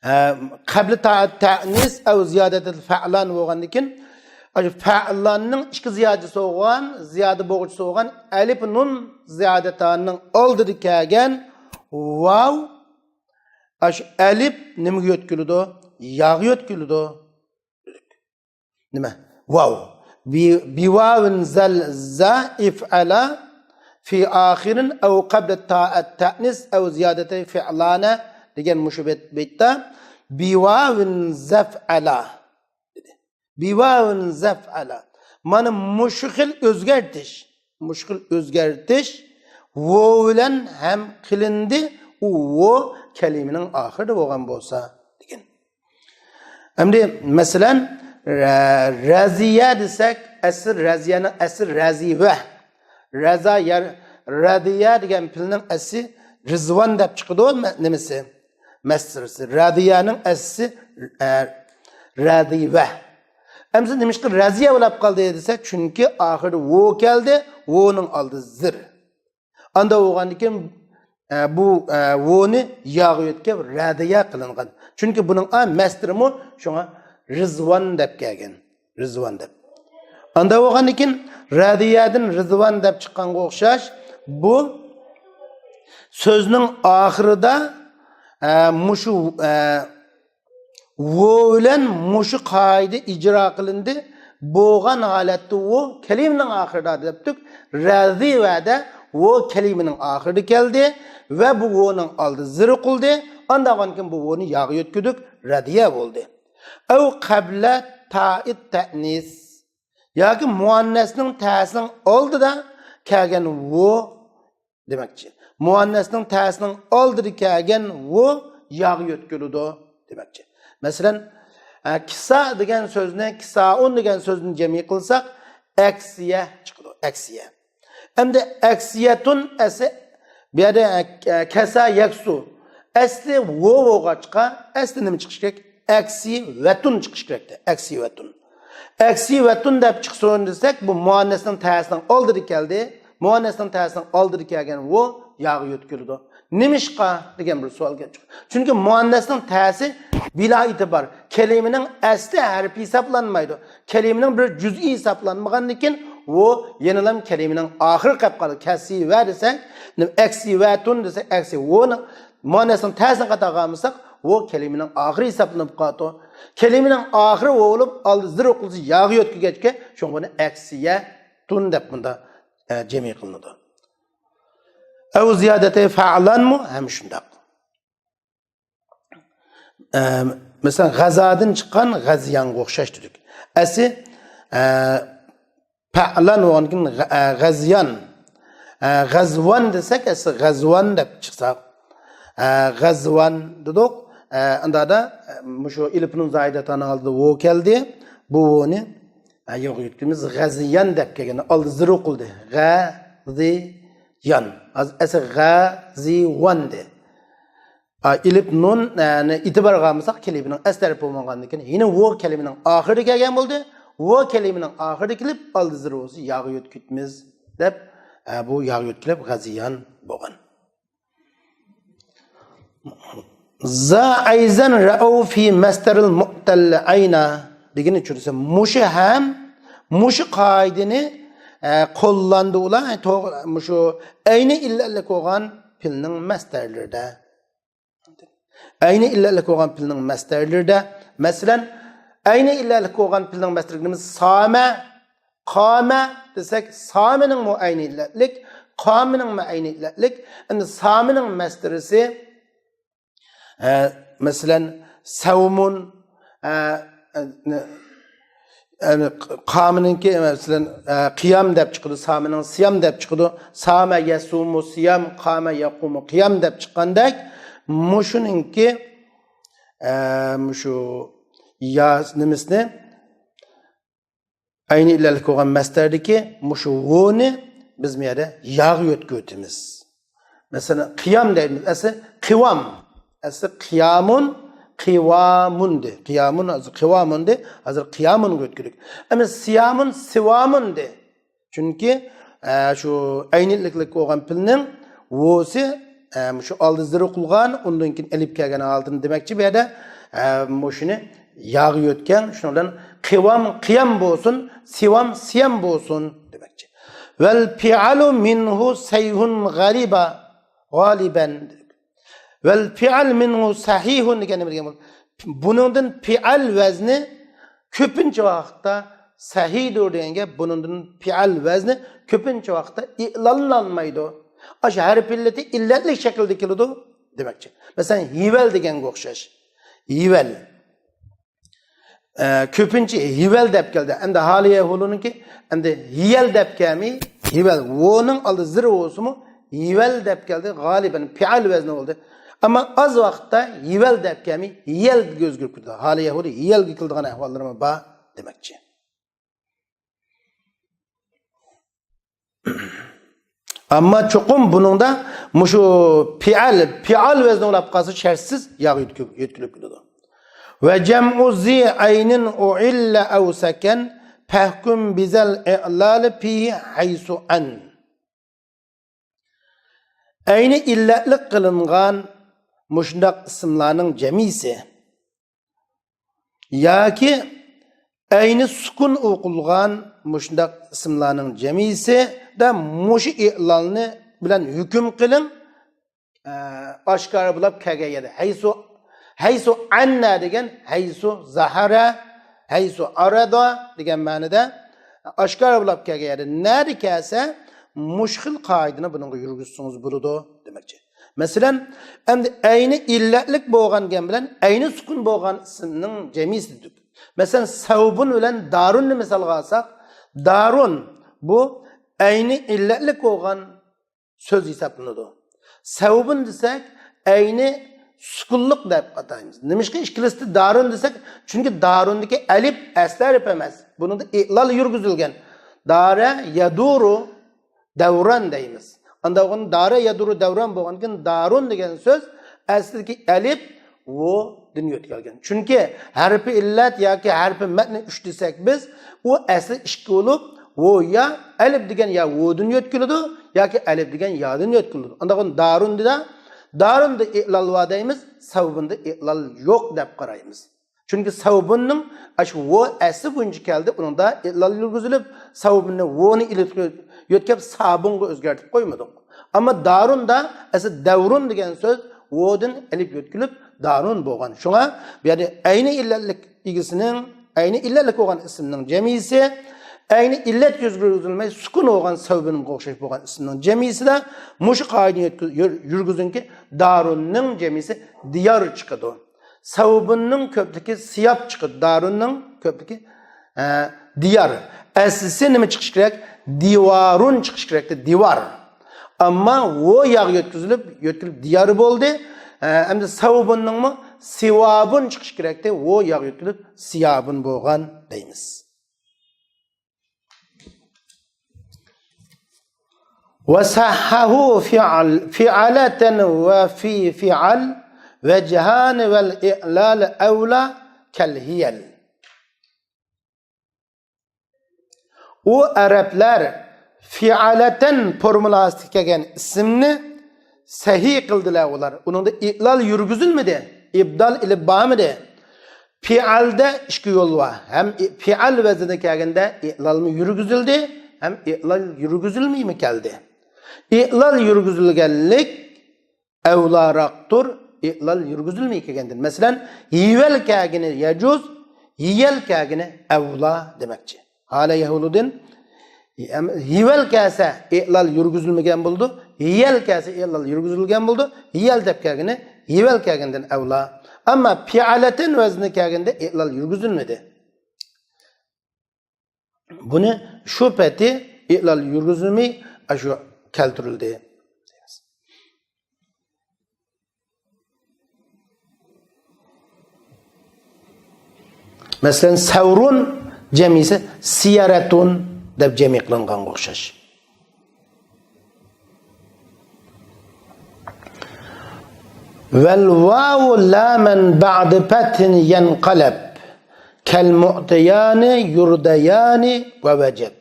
ئە، قەبلى تا-، تەئنىس ئەۋ زىيادەتىل فەئلان بولغاندىكىن، ئاشۇ فەئلاننىڭ ئىككى زىيادىسى بولغان، زىيادە بولغۇچىسى بولغان ئەلىپ نۇن زىيادەتاننىڭ ئالدىدا كەلگەن ۋاۋ، ئاشۇ ئەلىپ نېمىگە يۆتكىلىدۇ؟ ياغا يۆتكىلىدۇ. نېمە؟ ۋاۋ. بى-، بىۋاۋىن زەل زا ئىفئەلا فى ئاخىرىن ئەۋ قەبلە تائەت تەئنىس ئەۋ زىيادەتەي فىئلانە دېگەن مۇشۇ بەت-، بەيتتە بىۋاۋىن زەفئەلا دېدى. بىۋاۋىن زەفئەلا. مانا مۇشۇ خىل ئۆزگەرتىش، مۇشۇ خىل ئۆزگەرتىش ۋو بىلەن ھەم قىلىندى. ئۇ ۋو كەلىمىنىڭ ئاخىرىدا بولغان بولسا دېگەن. ئەمدى مەسىلەن، رە-، رەزىيە دېسەك، ئەسلى رەزىيەنىڭ ئەسلى رەزىۋە. رەزا يەر، رەزىيە دېگەن پېئىلنىڭ ئەسلى رىزۋان دەپ چىقىدۇ، مە-، نېمىسى؟ مەسدىرسى. رەزىيەنىڭ ئەسلى، ئە، رەزىۋە. ئەمدى نېمىشقا رەزىيە بولاپ قالدى دېسە، چۈنكى ئاخىرىدا ۋو كەلدى، ۋونىڭ ئالدى زىر. ئاندا بولغاندىكىن، ئە، بۇ، ئە، ۋونى ياغا يۆتكەپ رەدىيە قىلىنغان. چۈنكى بۇنىڭ، ئا، مەسدىرىمۇ شۇڭا رىزۋان دەپ كەلگەن. رىزۋان دەپ. ئاندا بولغاندىكىن رەدىيەدىن رىزۋان دەپ چىققانغا ئوخشاش، بۇ سۆزنىڭ ئاخىرىدا، ئە، مۇشۇ، ئە، ۋو بىلەن مۇشۇ قائىدە ئىجرا قىلىندى. بولغان ھالەتتە ۋو كەلىمىنىڭ ئاخىرىدا دەپتۇق. رەزىۋەدە ۋو كەلىمىنىڭ ئاخىرىدا كەلدى ۋە بۇ ۋونىڭ ئالدى زىر قىلدى. ئانداق بولغاندىكىن بۇ ۋونى ياغا يۆتكىدۇق، رەدىيە بولدى. ئەۋ قەبلە تائىت تەئنىس. ياكى مۇئەننەسنىڭ تەسىنىڭ ئالدىدا كەلگەن ۋو دېمەكچى. مۇئەننەسنىڭ تەسىنىڭ ئالدىدا كەلگەن ۋو ياغا يۆتكىلىدۇ دېمەكچى. مەسىلەن، ئە، كىسا دېگەن سۆزنى، كىسائۇن دېگەن سۆزنى جەمئىي قىلساق، ئەكسىيە چىقىدۇ، ئەكسىيە. ئەمدى ئەكسىيەتۇن ئەسلى بۇ يەردە، ئە، كەسا يەكسۇ. ئەسلى ۋو بولغاچقا، ئەسلى نېمە چىقىشى كېرەك؟ ئەكسىۋەتۇن چىقىشى كېرەكتى. ئەكسىۋەتۇن. ئەكسىۋەتۇن دەپ چىقسۇن دېسەك، بۇ مۇئەننەسنىڭ تەسىنىڭ ئالدىدا كەلدى. مۇئەننەسنىڭ تەسىنىڭ ئالدىدا كەلگەن ۋو ياغا يۆتكىلىدۇ. نېمىشقا دېگەن بىر سوئال كېلىپ چىقىدۇ. چۈنكى مۇئەننەسنىڭ تەسى بىلا ئېتىبار، كەلىمىنىڭ ئەسلى ھەرپى ھېسابلانمايدۇ. كەلىمىنىڭ بىر جۈزئى ھېسابلانمىغاندىن كېيىن، ۋو يەنىلام كەلىمىنىڭ ئاخىرى قېلىپ قالىدۇ. كەسىۋە دېسەك، ئەكسىۋەتۇن دېسەك، ئەكسى ۋونىڭ مۇئەننەسنىڭ تەسىنى قاتا قالمىساق، ۋو كەلىمىنىڭ ئاخىرى ھېسابلىنىپ قالىدۇ. كەلىمىنىڭ ئاخىرى ۋو بولۇپ، ئالدى زىر ئوقۇلسا ياغا يۆتكىگەچكە، شۇڭا بۇنى ئەكسىيەتۇن دەپ بۇندا، ئە، جەمئىي قىلىنىدۇ. ئەۋ زىيادەتەي فەئلانمۇ ھەم شۇنداق. ئە، مەسىلەن، غەزادىن چىققان غەزيانغا ئوخشاش دېدۇق. ئەسلى، ئە، پەئلان بولغاندىن كېيىن غە-، ئە، غەزيان. ئە، غەزۋان دېسەك، ئەسلى غەزۋان دەپ چىقسا. ئە، غەزۋان دېدۇق. ئە، ئۇنداقتا، ئە، مۇشۇ ئېلىپ نۇن زايىدەتانىڭ ئالدىدا ۋو كەلدى. بۇ ۋونى، ئە، يوق يۆتكىمىز غەزيان دەپ كەلگەن. ئالدى زىر ئوقۇلدى. غەزىيان. ھازىر ئەسلى غەزىۋان دە. ئا، ئېلىپ نۇن، ئە، نى ئېتىبارغا ئالمىساق، كەلىمىنىڭ ئەسلى ھەرپى بولمىغاندىن كېيىن، يەنە ۋو كەلىمىنىڭ ئاخىرىدا كەلگەن بولدى. ۋو كەلىمىنىڭ ئاخىرىدا كېلىپ، ئالدى زىر بولسا ياغا يۆتكىتىمىز دەپ، ئە، بۇ ياغا يۆتكىلىپ غەزىيان بولغان. زا ئەيزەن رەئەۋ فى مەستەرىل مۇئتەللى ئەينا دېگىنى چۈشۈرسە، مۇشۇ ھەم مۇشۇ قائىدىنى، ئە، قوللاندى ئۇلار، توغرا، مۇشۇ ئەينى ئىللەتلىك بولغان پېئىلنىڭ مەستەرلىرىدە. ئەينى ئىللەتلىك بولغان پېئىلنىڭ مەستەرلىرىدە، مەسىلەن، ئەينى ئىللەتلىك بولغان پېئىلنىڭ مەستەرلىرىدە سامە، قامە دېسەك، سامىنىڭمۇ ئەينى ئىللەتلىك، قامىنىڭمۇ ئەينى ئىللەتلىك. ئەمدى سامىنىڭ مەستەرىسى، ئە، مەسىلەن، سەۋمۇن، ئە، ئە، ئە، قامىنىڭكى، مەسىلەن، ئە، قىيام دەپ چىقىدۇ، سامىنىڭ سىيام دەپ چىقىدۇ. سامە يەسۇمۇ سىيام، قامە يەقۇمۇ قىيام دەپ چىققاندەك، مۇشۇنىڭكى، ئە، مۇشۇ يا نېمىسىنى، ئەينى ئىللەتلىك بولغان مەستەردىكى مۇشۇ ۋونى بىز بۇ يەردە ياغا يۆتكىۋېتىمىز. مەسىلەن، قىيام دەيمىز، ئەسلى قىۋام. ئەسلى قىيامۇن، قىۋامۇندى. قىيامۇن، ھازىر قىۋامۇندى، ھازىر قىيامۇنغا يۆتكىدۇق. ئەمما سىيامۇن، سىۋامۇندى. چۈنكى، ئە، شۇ ئەينى ئىللەتلىك بولغان پېئىلنىڭ ۋوسى، ئە، شۇ ئالدى زىر ئوقۇلغان، ئۇندىن كېيىن ئېلىپ كەلگەن ھالىتىنى دېمەكچى بۇ يەردە. ئە، مۇشۇنى ياغا يۆتكەڭ، شۇنىڭ بىلەن قىۋام قىيام بولسۇن، سىۋام سىيام بولسۇن دېمەكچى. ۋەل پىئالۇ مىنھۇ سەيھۇن غالىبا، غالىبەن. ۋەل پىئال مىنھۇ سەھىھۇن دېگەن نېمە دېگەن بولدى؟ بۇنىڭدىن پىئال ۋەزنى كۆپىنچە ۋاقىتتا سەھىدۇر دېگەن گەپ، بۇنىڭدىن پىئال ۋەزنى كۆپىنچە ۋاقىتتا ئېلانلانمايدۇ. ئاشۇ ھەرپى ئىللىتى ئىللەتلىك شەكىلدە كېلىدۇ دېمەكچى. مەسىلەن، ھىۋەل دېگەنگە ئوخشاش. ھىۋەل. ئە، كۆپىنچە ھىۋەل دەپ كەلدى. ئەمدى ھالىيە ھۇلۇنىڭكى، ئەمدى ھىيەل دەپ كەلمەي، ھىۋەل. ۋونىڭ ئالدى زىر بولسىمۇ، ھىۋەل دەپ كەلدى. غالىبەن پىئال ۋەزنى بولدى. ئەمما ئاز ۋاقىتتا ھىۋەل دەپ كەلمەي، ھىيەلگە ئۆزگىرىپ كېتىدۇ. ھالىيە ھۇلى ھىيەلگە كېلىدىغان ئەھۋاللىرىمۇ بار دېمەكچى. ئەمما چوقۇم بۇنىڭدا مۇشۇ پىئال، پىئال ۋەزنى بولاپ قالسا شەرتسىز ياغا يۆتكە-، يۆتكىلىپ كېتىدۇ. ۋە جەمئۇ زى ئەينىن ئۇئىللە ئەۋ سەكەن فەھكۇم بىزەل ئىئلالى فىھى ھەيسۇ ئەن. ئەينى ئىللەتلىك قىلىنغان مۇشۇنداق ئىسىملارنىڭ جەمئىسى ياكى ئەينى سۈكۈن ئوقۇلغان مۇشۇنداق ئىسىملارنىڭ جەمئىسىدە مۇشۇ ئېلاننى بىلەن ھۆكۈم قىلىڭ. ئە، ئاشكارا بولاپ كەلگەن يەردە. ھەيسۇ، ھەيسۇ ئەننە دېگەن، ھەيسۇ زەھەرە، ھەيسۇ ئارەدا دېگەن مەنىدە ئاشكارا بولاپ كەلگەن يەردە نەدە كەلسە، مۇشۇ خىل قائىدىنى بۇنىڭغا يۈرگۈزسىڭىز بولىدۇ دېمەكچى. مەسىلەن، ئەمدى ئەينى ئىللەتلىك بولغان گەپ بىلەن ئەينى سۈكۈن بولغان ئىسىمنىڭ جەمئىسى دېدۇق. مەسىلەن، سەۋبۇن بىلەن دارۇننى مىسالغا ئالساق، دارۇن بۇ ئەينى ئىللەتلىك بولغان سۆز ھېسابلىنىدۇ. سەۋبۇن دېسەك، ئەينى سۈكۈنلۈك دەپ ئاتايمىز. نېمىشقا ئىككىلىسىدە دارۇن دېسەك؟ چۈنكى دارۇندىكى ئەلىپ ئەسلى ھەرپ ئەمەس. بۇنىڭدا ئېلال يۈرگۈزۈلگەن. دارە يەدۇرۇ دەۋران دەيمىز. ئانداق بولغاندا دارە يەدۇرۇ دەۋران بولغاندىكىن دارۇن دېگەن سۆز ئەسلىدىكى ئەلىپ ۋودىن يۆتكەلگەن. چۈنكى ھەرپى ئىللەت ياكى ھەرپى مەتنى ئۈچ دېسەك بىز، ئۇ ئەسلى ئىككى بولۇپ، ۋو يا ئەلىپ دېگەن يا ۋودىن يۆتكىلىدۇ، ياكى ئەلىپ دېگەن يادىن يۆتكىلىدۇ. ئانداق دارۇندا، دارۇندا ئىلال ۋا دەيمىز، سەۋبۇندا ئىلال يوق دەپ قارايمىز. چۈنكى سەۋبۇننىڭ ئاشۇ ۋو ئەسلى بويىچە كەلدى، ئۇنىڭدا ئىلال يۈرگۈزۈلۈپ، سەۋبۇننى ۋونى ئىلىپ يۆتكەپ سابۇنغا ئۆزگەرتىپ قويمىدۇق. ئەمما دارۇندا ئەسلى دەۋرۇن دېگەن سۆز ۋودىن ئىلىپ يۆتكىلىپ دارۇن بولغان. شۇڭا بۇ يەردە ئەينى ئىللەتلىك ئىگىسىنىڭ، ئەينى ئىللەتلىك بولغان ئىسىمنىڭ جەمئىسى، ئەينى ئىللەت يۈرگۈزۈلمەي سۈكۈن بولغان سەۋبۇنغا ئوخشاش بولغان ئىسىمنىڭ جەمئىسىدە مۇشۇ قائىدىنى يۆتكە-، يۈر-، يۈرگۈزۈڭكى، دارۇننىڭ جەمئىسى دىيار چىقىدۇ. سەۋبۇننىڭ كۆپلۈكى سىياب چىقىدۇ. دارۇننىڭ كۆپلۈكى، ئە، دىيار. ئەسلىسى نېمە چىقىشى كېرەك؟ دىۋارۇن چىقىشى كېرەكتى، دىۋار. ئەمما ۋو ياغ يۆتكىزىلىپ، يۆتكىلىپ دىيار بولدى. ئە، ئەمدى سەۋبۇننىڭمۇ سىۋابۇن چىقىشى كېرەكتى، ۋو ياغ يۆتكىلىپ سىيابۇن بولغان دەيمىز. وصحه فعل، فعلة وفي فعل وجهان والإعلال أولى كالهيل. ئۇ ئەرەبلەر فىئالەتەن فورمۇلاسىدا كەلگەن ئىسىمنى سەھىھ قىلدىلە ئۇلار. ئۇنىڭدا ئىلال يۈرگۈزۈلمىدى، ئىبدال ئېلىپ بارمىدى. پىئەلدە ئىككى يول بار. ھەم ئى-، پىئەل ۋەزنىدە كەلگەندە ئىلالمۇ يۈرگۈزۈلدى، ھەم ئىلال يۈرگۈزۈلمەيمۇ كەلدى. ئىلال يۈرگۈزۈلگەنلىك ئەۋلاراقتۇر، ئىلال يۈرگۈزۈلمەي كەلگەندىن. مەسىلەن، ھىۋەل كەلگىنى يەجۇز، ھىيەل كەلگىنى ئەۋلا دېمەكچى. ھالە يەھۇلۇدىن، ھىۋەل كەلسە ئىلال يۈرگۈزۈلمىگەن بولىدۇ، ھىيەل كەلسە ئىلال يۈرگۈزۈلگەن بولىدۇ، ھىيەل دەپ كەلگىنى ھىۋەل كەلگەندىن ئەۋلا. ئەمما پىئالەتىن ۋەزنى كەلگەندە ئىلال يۈرگۈزۈلمىدى. بۇنى شۇ پېتى ئىلال يۈرگۈزۈلمەي ئاشۇ كەلتۈرۈلدى. مەسىلەن، سەۋرۇن جەمئىسى سىيەرەتۇن دەپ جەمئىي قىلىنغانغا ئوخشاش. والواو لا من بعد فتح ينقلب كالمعطيان يرضيان ووجب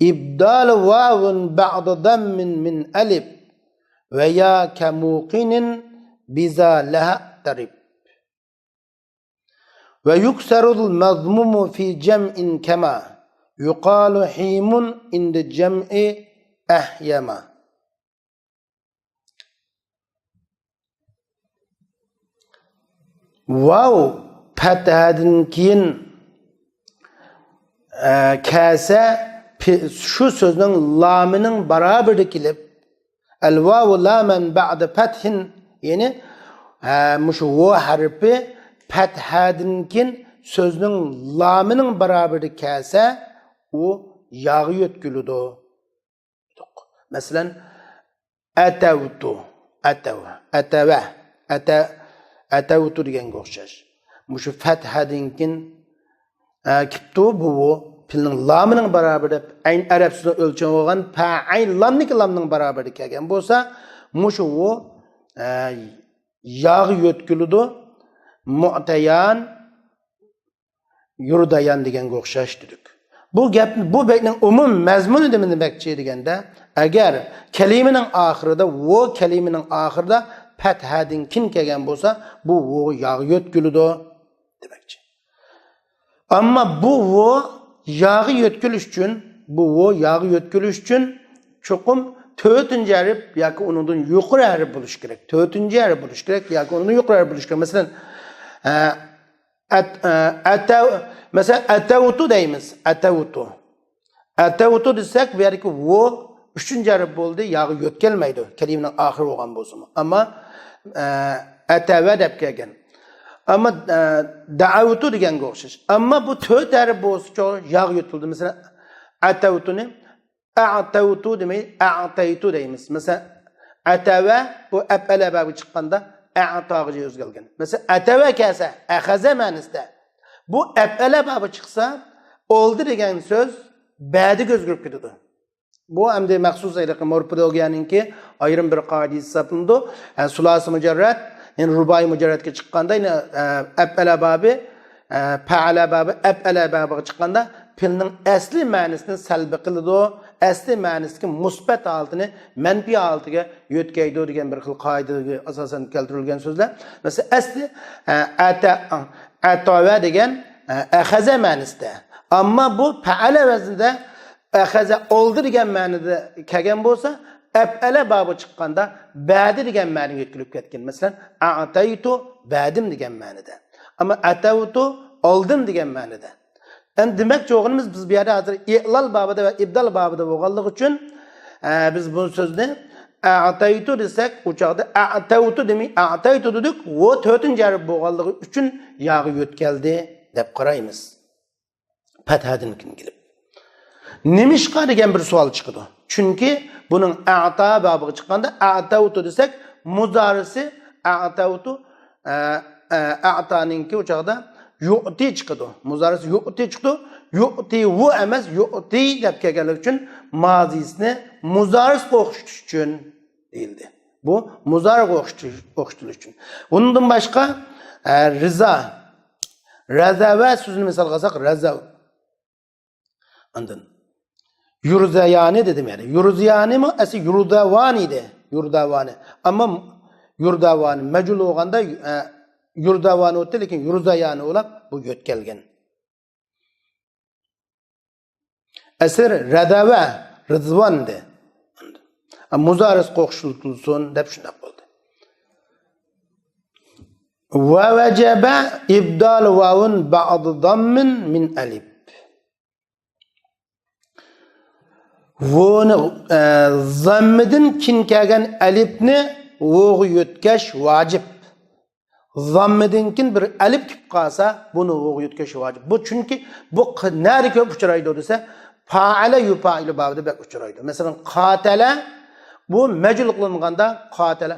إبدال واو بعد ضم من ألف ويا كموقن بذا لها اضطرب. ويكسر المضموم في جمع كما يقال حيم عند جمع أحيم. ۋاۋ پەتھەدىن كېيىن، ئە، كەلسە، پى-، شۇ سۆزنىڭ لامىنىڭ باراۋىرىدە كېلىپ، الواو لا من بعد فتح، يەنى، ھە، مۇشۇ ۋو ھەرپى پەتھەدىن كېيىن سۆزنىڭ لامىنىڭ باراۋىرىدە كەلسە، ئۇ ياغ يۆتكىلىدۇ. مەسىلەن، ئەتەۋتۇ، ئەتەۋ، ئەتەۋە، ئەتە-، ئەتەۋتۇ دېگەنگە ئوخشاش. مۇشۇ پەتھەدىن كېيىن، ئە، كېپتۇ، بۇ، بۇ پېئىلنىڭ لامىنىڭ باراۋىرى دەپ، ئەينى ئەرەب سۆزىنىڭ ئۆلچىمى بولغان پە، ئەين لامنىڭكى لامنىڭ باراۋىرىدە كەلگەن بولسا، مۇشۇ، ئە، ياغ يۆتكىلىدۇ. مۇئتەيان، يۇردايان دېگەنگە ئوخشاش دېدۇق. بۇ گەپ، بۇ بەيتنىڭ ئومۇم مەزمۇنى نېمە دېمەكچى دېگەندە، ئەگەر كەلىمىنىڭ ئاخىرىدا، ۋو كەلىمىنىڭ ئاخىرىدا پەتھەدىن كېيىن كەلگەن بولسا، بۇ ۋو ياغ يۆتكىلىدۇ دېمەكچى. ئەمما بۇ ۋو ياغ يۆتكىلىش ئۈچۈن، بۇ ۋو ياغ يۆتكىلىش ئۈچۈن چوقۇم تۆتىنچى ھەرپ ياكى ئۇنىڭدىن يۇقىرى ھەرپ بولۇشى كېرەك. تۆتىنچى ھەرپ بولۇشى كېرەك ياكى ئۇنىڭدىن يۇقىرى ھەرپ بولۇشى كېرەك. مەسىلەن، ئە، ئەت-، ئە، ئەتەۋ، مەسىلەن، ئەتەۋتۇ دەيمىز. ئەتەۋتۇ. ئەتەۋتۇ دېسەك، بۇ يەردىكى ۋو ئۈچىنچى ھەرپ بولدى، ياغ يۆتكەلمەيدۇ، كەلىمىنىڭ ئاخىرى بولغان بولسىمۇ. ئەمما، ئە، ئەتەۋە دەپ كەلگەن. ئەمما، ئە، دەئەۋتۇ دېگەنگە ئوخشاش. ئەمما بۇ تۆت ھەرپ بولسىچۇ ياغ يۆتكىلىدۇ. مەسىلەن، ئەتەۋتۇنى ئەتەۋتۇ دېمەي، ئەتەيتۇ دەيمىز. مەسىلەن، ئەتەۋە بۇ ئەپئەلە بابى چىققاندا ئەتاغىچە ئۆزگەرگەن. مەسىلەن، ئەتەۋە كەلسە، ئەخەزە مەنىسىدە. بۇ ئەپئەلە بابى چىقسا، ئولدى دېگەن سۆز بەدىگە ئۆزگىرىپ كېتىدۇ. بۇ ئەمدى مەخسۇس ھېلىقى مورفولوگىيەنىڭكى ئايرىم بىر قائىدىسى ھېسابلىنىدۇ. ئە، سۇلاسى مۇجەررەت، يەنى رۇبائىي مۇجەررەتكە چىققاندا، يەنە، ئە، ئەپئەلە بابى، ئە، پەئەلە بابى، ئەپئەلە بابىغا چىققاندا پېئىلنىڭ ئەسلى مەنىسىنى سەلبى قىلىدۇ، ئەسلى مەنىسىدىكى مۇسبەت ھالىتىنى مەنپىي ھالىتىگە يۆتكەيدۇ دېگەن بىر خىل قائىدىگە ئاساسەن كەلتۈرۈلگەن سۆزلەر. مەسىلەن، ئەسلى، ئە، ئەتە، ئەتاۋە دېگەن، ئە، ئەخەزە مەنىسىدە. ئەمما بۇ پەئەلە ۋەزنىدە ئەخەزە ئالدى دېگەن مەنىدە كەلگەن بولسا، ئەپئەلە بابى چىققاندا بەدى دېگەن مەنىگە يۆتكىلىپ كەتكەن. مەسىلەن، ئەتەيتۇ، بەدىم دېگەن مەنىدە. ئەمما ئەتەۋتۇ، ئالدىم دېگەن مەنىدە. ئەمدى دېمەكچى بولغىنىمىز، بىز بۇ يەردە ھازىر ئىئلال بابىدا ۋە ئىبدال بابىدا بولغانلىقى ئۈچۈن، ئە، بىز بۇ سۆزنى ئەتەيتۇ دېسەك، ئۇ چاغدا ئەتەۋتۇ دېمەي، ئەتەيتۇ دېدۇق، ۋو تۆتىنچى ھەرپ بولغانلىقى ئۈچۈن ياغا يۆتكەلدى دەپ قارايمىز. پەتھەدىن كېيىن كېلىپ. نېمىشقا دېگەن بىر سوئال چىقىدۇ. چۈنكى بۇنىڭ ئەتا بابىغا چىققاندا ئەتەۋتۇ دېسەك، مۇزارىسى ئەتەۋتۇ، ئە، ئە، ئەتانىڭكى ئۇ چاغدا يۇئتى چىقىدۇ. مۇزارىسى يۇئتى چىقىدۇ. يۇئتى ۋۇ ئەمەس، يۇئتى دەپ كەلگەنلىكى ئۈچۈن مازىسىنى مۇزارىسىغا ئوخشىتىش ئۈچۈن دېيىلدى. بۇ مۇزارىغا ئوخشىتىش، ئوخشىتىلىش ئۈچۈن. ئۇنىڭدىن باشقا، ئە، رىزا. رەزەۋە سۆزىنى مىسالغا ئالساق، رەزەۋ. ئاندىن يۇرزەيانى دېدىم يەنى. يۇرزىيانىمۇ ئەسلى يۇرزەۋانى ئىدى. يۇرزەۋانى. ئەمما يۇرزەۋانى مەجھۇل بولغاندا، ئە، يۇرزەۋانى ئۆتتى، لېكىن يۇرزەيانى بولاپ بۇ يۆتكەلگەن. ئەسلى رەزەۋە، رىزۋان ئىدى. مۇزارىسىغا ئوخشىتىلسۇن دەپ شۇنداق بولدى. ۋە ۋەجەبە ئىبدال ۋاۋۇن بەئدە زاممىن مىن ئەلىپ. ۋۇنى، ئە، زاممىدىن كېيىن كەلگەن ئەلىپنى ۋۇغا يۆتكەش ۋاجىپ. زاممىدىن كېيىن بىر ئەلىپ كېلىپ قالسا، بۇنى ۋۇغا يۆتكەش ۋاجىپ. بۇ چۈنكى بۇ ق-، نەدە كۆپ ئۇچرايدۇ دېسە، پائەلە يۇپائىلۇ بابىدا بەك ئۇچرايدۇ. مەسىلەن، قاتەلە، بۇ مەجھۇل قىلىنغاندا قاتەلە،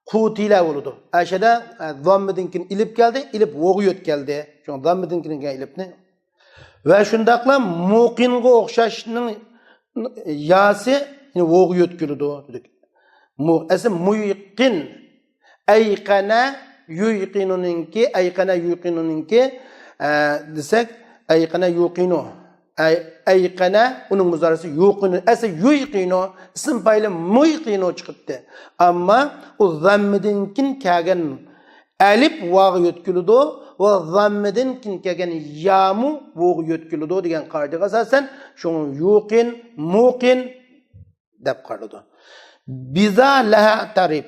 قۇتىلە بولىدۇ. ئەشەدە، ئە، زاممىدىن كېيىن ئېلىپ كەلدى، ئېلىپ ۋوغا يۆتكەلدى. شۇڭا زاممىدىن كېيىن كەلگەن ئېلىپنى. ۋە شۇنداقلا مۇقىنغا ئوخشاشنىڭ ياسى، يەنى ۋوغا يۆتكىلىدۇ دېدۇق. مۇ-، ئەسلى مۇيقىن. ئەيقەنە يۇيقىنۇنىڭكى، ئەيقەنە يۇيقىنۇنىڭكى، ئە، دېسەك، ئەيقەنە يۇقىنۇ. ئەي-، ئەيقەنە، ئۇنىڭ مۇزارىسى يۇقىنۇ. ئەسلى يۇيقىنۇ، ئىسىم پائىلى مۇيقىنۇ چىقىپتۇ. ئەمما ئۇ زاممىدىن كېيىن كەلگەن ئەلىپ ۋاغا يۆتكىلىدۇ ۋە زاممىدىن كېيىن كەلگەن يامۇ ۋوغا يۆتكىلىدۇ دېگەن قائىدىگە ئاساسەن، شۇڭا يۇقىن، مۇقىن دەپ قارىلىدۇ. بىزا لەھە تەرىپ.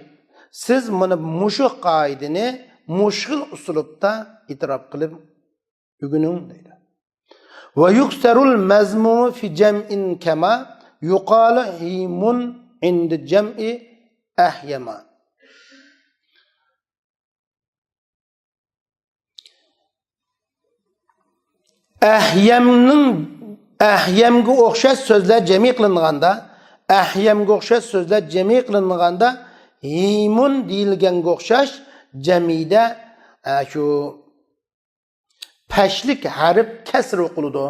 سىز مانا مۇشۇ قائىدىنى مۇشۇ خىل ئۇسلۇبتا ئېتىراپ قىلىپ ئۆگىنىڭ دەيدۇ. ۋە يۇكسەرۇل مەزمۇمۇ فى جەمئىن كەما يۇقالۇ ھىمۇن ئىندە جەمئى ئەھيەما. ئەھيەمنىڭ، ئەھيەمگە ئوخشاش سۆزلەر جەمئىي قىلىنغاندا، ئەھيەمگە ئوخشاش سۆزلەر جەمئىي قىلىنغاندا، ھىمۇن دېيىلگەنگە ئوخشاش جەمئىيدە، ئە، شۇ پەشلىك ھەرپ كەسر ئوقۇلىدۇ.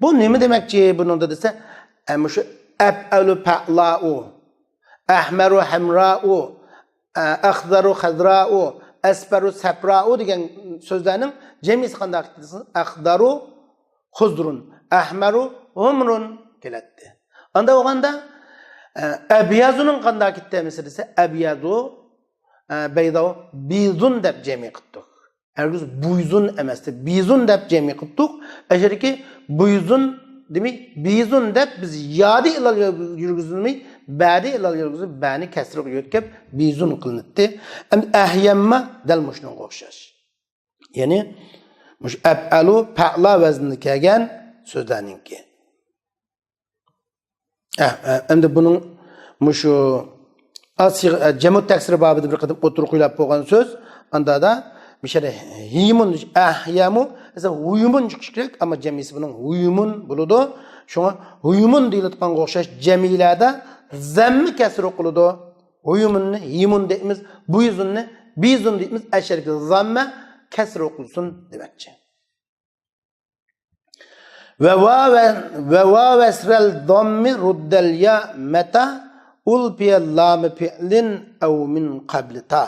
بۇ نېمە دېمەكچى بۇنىڭدا دېسە، ئە، مۇشۇ ئەپئەلۇ پەئلاۇ، ئەھمەرۇ ھەمراۇ، ئە، ئەخزەرۇ خەزراۇ، ئەسپەرۇ سەپراۇ دېگەن سۆزلەرنىڭ جەمئىيسى قانداق دېسە، ئەخزەرۇ خۇزرۇن، ئەھمەرۇ ھۇمرۇن كېلەتتى. ئاندا بولغاندا، ئە، ئەبيازۇنىڭ قانداق كېتەمىسى دېسە، ئەبيازۇ، ئە، بەيزاۋ، بىزۇن دەپ جەمئىي قىپتۇق. ھەرگىز بۇيزۇن ئەمەستى، بىزۇن دەپ جەمئىي قىپتۇق. ئەشەدىكى بۇيزۇن دېمەي، بىزۇن دەپ بىز يادى ئىلال يۈرگۈزۈلمەي، بەدى ئىلال يۈرگۈزۈلۈپ، بەنى كەسرىگە يۆتكەپ، بىزۇن قىلىنىپتى. ئەمدى ئەھيەمما دەل مۇشۇنىڭغا ئوخشاش. يەنى مۇشۇ ئەپئەلۇ پەئلا ۋەزنىدە كەلگەن سۆزلەرنىڭكى. ئە، ئە، ئەمدى بۇنىڭ مۇشۇ ئاسىغ-، ئە، جەمۇ تەكسىر بابىدا بىر قېتىم ئوتتۇرىغا قويۇلۇپ بولغان سۆز. ئاندا دا مىشەدە ھىمۇن، ئەھيەمۇ، ئەسلى ھۇيمۇن چىقىشى كېرەك، ئەمما جەمئىيسى بۇنىڭ ھۇيمۇن بولىدۇ. شۇڭا ھۇيمۇن دېيىلىدىغانغا ئوخشاش جەمئىيلەردە زەممە كەسر ئوقۇلىدۇ. ھۇيمۇننى ھىمۇن دەيمىز، بۇيزۇننى بىزۇن دەيمىز، ئەشەدىكى زەممە كەسر ئوقۇلسۇن دېمەكچى. وواو، وواو وصل الضم رد الياء متى ألفي لام فعل أو من قبل تا.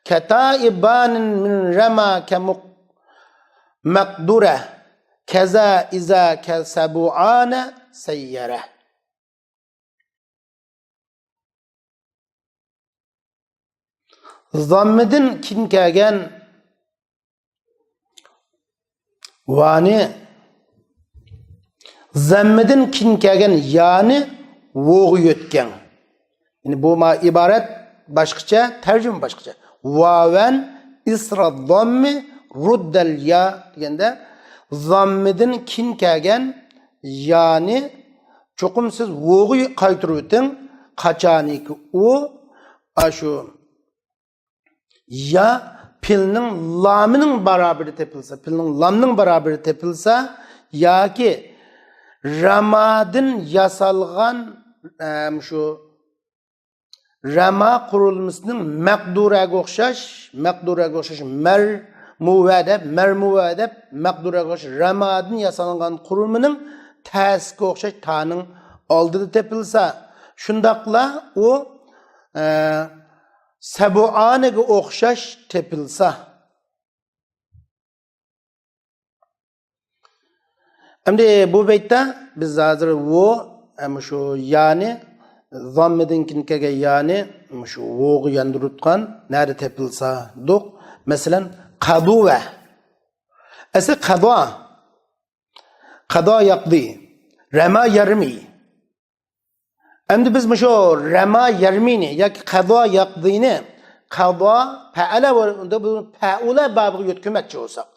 كتائبان من رمى كمق-، مقدرة. كذا إذا كسبعان سيرة. زاممىدىن كېيىن كەلگەن ۋانى، زاممىدىن كېيىن كەلگەن يانى ۋوغا يۆتكەڭ. يەنى بۇ ما ئىبارەت باشقىچە، تەرجىمە باشقىچە. ۋاۋەن ئىسرا زاممى رۇددەل يا دېگەندە، زاممىدىن كېيىن كەلگەن يانى چوقۇم سىز ۋوغا قايتۇرۇۋېتىڭ. قاچانىكى ئۇ، ئاشۇ يا پېئىلنىڭ لامىنىڭ باراۋىرى تېپىلسا، پېئىلنىڭ لامنىڭ باراۋىرى تېپىلسا، ياكى رامادىن ياسالغان، ئەم، شۇ رەما قۇرۇلمىسىنىڭ مەقدۇرەگە ئوخشاش، مەقدۇرەگە ئوخشاش مەرمۇۋە دەپ، مەرمۇۋە دەپ، مەقدۇرەگە ئوخشاش رەمادىن ياسالغان قۇرۇلمىنىڭ تەسىگە ئوخشاش تانىڭ ئالدىدا تېپىلسا، شۇنداقلا ئۇ، ئە، سەبۇئانىگە ئوخشاش تېپىلسا. ئەمدى بۇ بەيتتە بىز ھازىر ۋو، ئە، مۇشۇ يانى، زاممىدىن كېيىن كەلگەن يانى، مۇشۇ ۋوغا ياندۇرۇۋاتقان، نەدە تېپىلسا دۇق. مەسىلەن، قەدۇۋە. ئەسلى قەدۇ. قەدۇ يەقدى. رەما يەرمى. ئەمدى بىز مۇشۇ رەما يەرمىنى ياكى قەدۇ يەقدىنى قەدۇ پەئەلە ۋە بۇ پەئۇلە بابىغا يۆتكىمەكچى بولساق،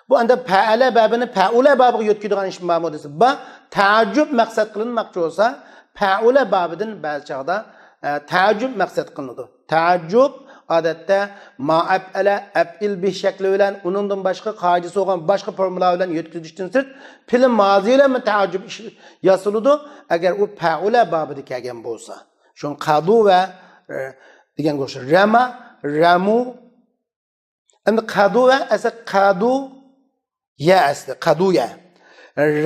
بۇ ئەمدى پەئەلە بابىنى پەئۇلە بابىغا يۆتكىدىغان ئىش بارمۇ دېسە، بار. تەئەججۈب مەقسەت قىلىنماقچى بولسا، پەئۇلە بابىدىن بەزى چاغدا، ئە، تەئەججۈب مەقسەت قىلىنىدۇ. تەئەججۈب، ئادەتتە، ما ئەپئەلە، ئەپئىل بىھ شەكلى بىلەن، ئۇنىڭدىن باشقا قائىدىسى بولغان باشقا فورمۇلا بىلەن يۆتكىزىشتىن سىرت، پېئىل مازى بىلەنمۇ تەئەججۈب ئىش ياسىلىدۇ، ئەگەر ئۇ پەئۇلە بابىدا كەلگەن بولسا. شۇڭا قەدۇ ۋە، ئە، دېگەنگە ئوخشاش. رەما، رەمۇ، ئەمدى قەدۇ ۋە ئەسلى قەدۇ يە ئەسلى، قەدۇ يە.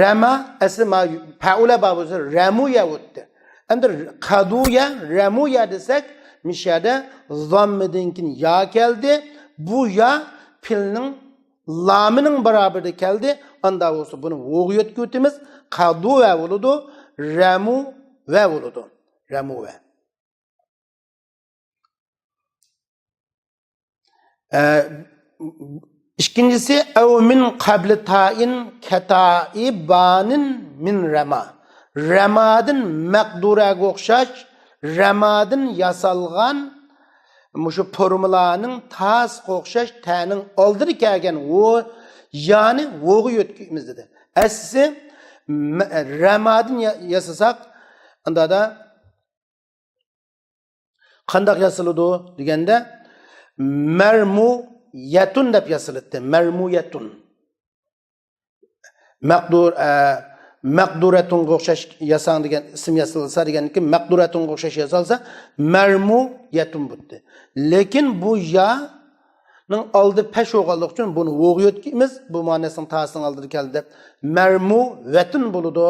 رەما ئەسلى ما پەئۇلە بابىسى رەمۇ يە ئۆتتى. ئەمدى قەدۇ يە، رەمۇ يە دېسەك، مىشەدە زاممىدىن كېيىن يا كەلدى. بۇ يا پېئىلنىڭ لامىنىڭ باراۋىرىدە كەلدى. ئاندا بولسا بۇنى ۋوغا يۆتكىۋېتىمىز. قەدۇ ۋە بولىدۇ، رەمۇ ۋە بولىدۇ. رەمۇ ۋە. ئە، ئىككىنچىسى، ئەۋ مىن قەبلى تائىن كەتائىبانىن مىن رەما. رەمادىن مەقدۇرەگە ئوخشاش، رەمادىن ياسالغان مۇشۇ فورمۇلانىڭ تاسىغا ئوخشاش تەنىڭ ئالدىدا كەلگەن ۋو، يانى ۋوغا يۆتكىمىز دېدى. ئەسلىسى مە-، رەمادىن يا-، ياسىساق، ئاندا قانداق ياسىلىدۇ دېگەندە، مەرمۇيەتۇن دەپ ياسىلىدۇ. مەرمۇيەتۇن. مەقدۇر، ئە، مەقدۇرەتۇنغا ئوخشاش ياساڭ دېگەن ئىسىم ياسالسا دېگەندىكىن، مەقدۇرەتۇنغا ئوخشاش ياسالسا، مەرمۇيەتۇن بولدى. لېكىن بۇ يانىڭ ئالدى پەش بولغانلىقى ئۈچۈن بۇنى ۋوغا يۆتكىمىز، بۇ ماناسنىڭ تاسىنىڭ ئالدىدا كەلدى دەپ، مەرمۇيەتۇن بولىدۇ.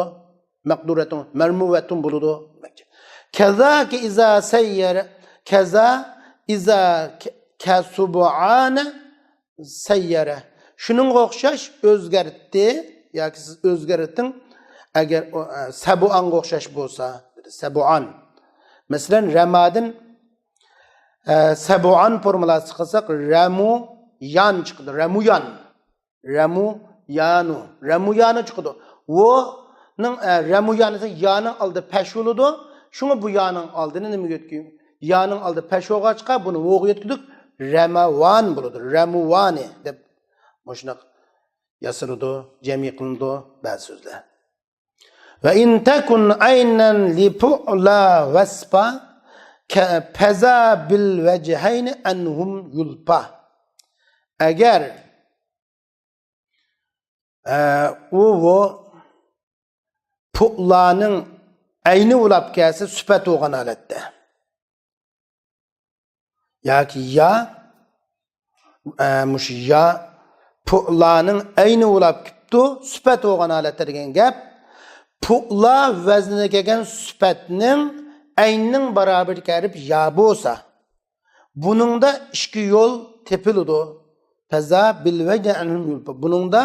مەقدۇرەتۇن، مەرمۇۋەتۇن بولىدۇ دېمەكچى. كەزاكى ئىزا سەييەرە، كەزا ئىزا كە-، كەسۇبۇئانە سەييەرە. شۇنىڭغا ئوخشاش ئۆزگەرتتى ياكى سىز ئۆزگەرتىڭ. ئەگەر ئۇ، ئە، سەبۇئانغا ئوخشاش بولسا، سەبۇئان. مەسىلەن، رەمادىن، ئە، سەبۇئان فورمۇلاسى قىلساق، رەمۇيان چىقىدۇ، رەمۇيان. رەمۇيانۇ. رەمۇيانۇ چىقىدۇ. ۋونىڭ، ئە، رەمۇيانىسى يانىڭ ئالدى پەش بولىدۇ. شۇڭا بۇ يانىڭ ئالدىنى نېمىگە يۆتكىدۇق؟ يانىڭ ئالدى پەش بولغاچقا، بۇنى ۋوغا يۆتكىدۇق. رەمەۋان بولىدۇ. رەمۇۋانى دەپ مۇشۇنداق ياسىلىدۇ، جەمئىي قىلىنىدۇ بەزى سۆزلەر. ۋە ئىن تەكۇن ئەينەن لىپۇئلا ۋەسپا كە-، پەزا بىل ۋەجھەينى ئەنھۇم يۇلپا. ئەگەر ئە، ئۇ، ۋو پۇئلانىڭ ئەينى بولاپ كەلسە، سۈپەت بولغان ھالەتتە. ياكى يا، ئە، مۇشۇ يا پۇئلانىڭ ئەينى بولاپ سۈپەتتۇ، سۈپەت بولغان ھالەتتە دېگەن گەپ. پۇئلا ۋەزنىگە كەلگەن سۈپەتنىڭ ئەينىنىڭ باراۋىرىگە كېلىپ يا بولسا، بۇنىڭدا ئىككى يول تېپىلىدۇ. پەزا بىل ۋەجدە ئەنھۇم يۇلپا. بۇنىڭدا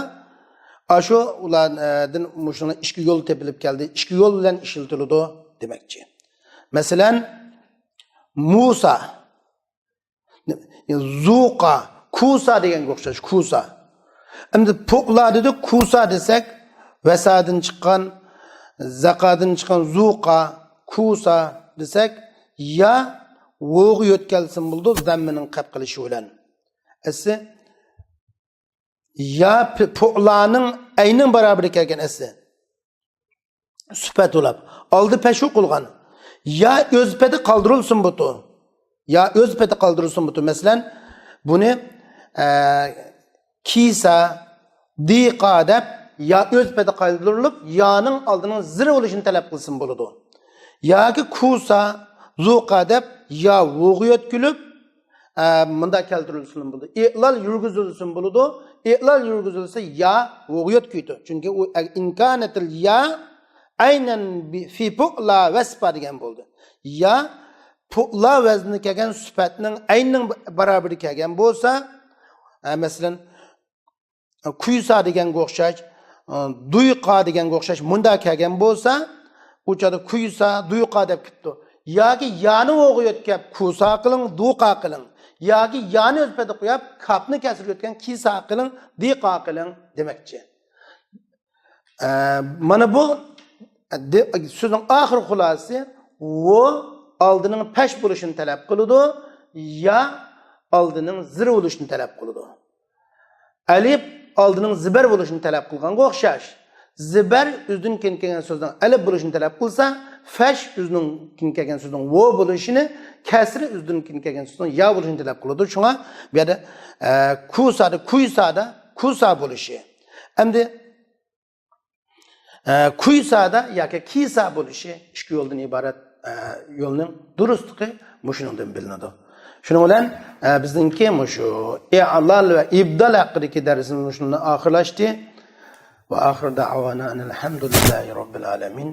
ئاشۇ ئۇلاردىن مۇشۇنىڭ ئىككى يول تېپىلىپ كەلدى. ئىككى يول بىلەن ئىشلىتىلىدۇ دېمەكچى. مەسىلەن، مۇسا، زۇقا، كۇسا دېگەنگە ئوخشاش، كۇسا. ئەمدى پۇئلا دېدۇق، كۇسا دېسەك، ۋەسادىن چىققان، زاقادىن چىققان زۇقا، كۇسا دېسەك، يا ۋوغا يۆتكەلسىمۇ بولىدۇ، زەممىنىڭ قەپ قىلىشى بىلەن. ئەسلى يا پۇ-، پۇئلانىڭ ئەينىڭ باراۋىرىگە كەلگەن ئەسلى. سۈپەت ئۇلاپ. ئالدى پەشۇ قىلغان. يا ئۆز پېتى قالدۇرۇلسۇن بۇتۇ. يا ئۆز پېتى قالدۇرۇلسۇن بۇتۇ. مەسىلەن، بۇنى، ئە، كىسا، دىقا دەپ، يا ئۆز پېتى قالدۇرۇلۇپ، يانىڭ ئالدىنىڭ زىر بولۇشىنى تەلەپ قىلسىمۇ بولىدۇ. ياكى كۇسا، زۇقا دەپ، يا ۋوغا يۆتكىلىپ، ئە، مۇنداق كەلتۈرۈلسىمۇ بولىدۇ. ئىلال يۈرگۈزۈلسىمۇ بولىدۇ. ئىلال يۈرگۈزۈلسە يا ۋوغا يۆتكىيدۇ. چۈنكى ئۇ ئىنكانەتىل يا ئەينەن بى-، فى پۇئلا ۋەسپا دېگەن بولدى. يا پۇئلا ۋەزنىگە كەلگەن سۈپەتنىڭ ئەينىنىڭ باراۋىرىگە كەلگەن بولسا، ئە، مەسىلەن، كۇيسا دېگەنگە ئوخشاش، ئە، دۇيقا دېگەنگە ئوخشاش مۇنداق كەلگەن بولسا، ئۇ چاغدا كۇيسا، دۇيقا دەپ كېتىپتۇ. ياكى يانى ۋوغا يۆتكەپ كۇسا قىلىڭ، دۇقا قىلىڭ. ياكى يانى ئۆز پېتى قويۇپ، كاپنى كەسرىگە يۆتكەپ كىسا قىلىڭ، دىقا قىلىڭ دېمەكچى. ئە، مانا بۇ دې-، سۆزنىڭ ئاخىر خۇلاسىسى ۋو ئالدىنىڭ پەش بولۇشىنى تەلەپ قىلىدۇ، يا ئالدىنىڭ زىر بولۇشىنى تەلەپ قىلىدۇ. ئەلىپ ئالدىنىڭ زىبەر بولۇشىنى تەلەپ قىلغانغا ئوخشاش. زىبەر ئۆزىدىن كېيىن كەلگەن سۆزنىڭ ئەلىپ بولۇشىنى تەلەپ قىلسا، فەش ئۆزىنىڭ كېيىن كەلگەن سۆزنىڭ ۋو بولۇشىنى، كەسرى ئۆزىدىن كېيىن كەلگەن سۆزنىڭ يا بولۇشىنى تەلەپ قىلىدۇ. شۇڭا بۇ يەردە، ئە، كۇسادا، كۇيسادا، كۇسا بولۇشى. ئەمدى ئە، كۇيسادا ياكى كىسا بولۇشى ئىككى يولدىن ئىبارەت، ئە، يولنىڭ دۇرۇسلۇقى مۇشۇنىڭدىن بىلىنىدۇ. شۇنىڭ بىلەن، ئە، بىزنىڭكى مۇشۇ ئىلال ۋە ئىبدال ھەققىدىكى دەرسىمىز مۇشۇنىڭ بىلەن ئاخىرلاشتى. ۋە ئاخىر دەئۋانا ئەنىل ھەمدۇلىللاھى رەببىل ئالەمىن.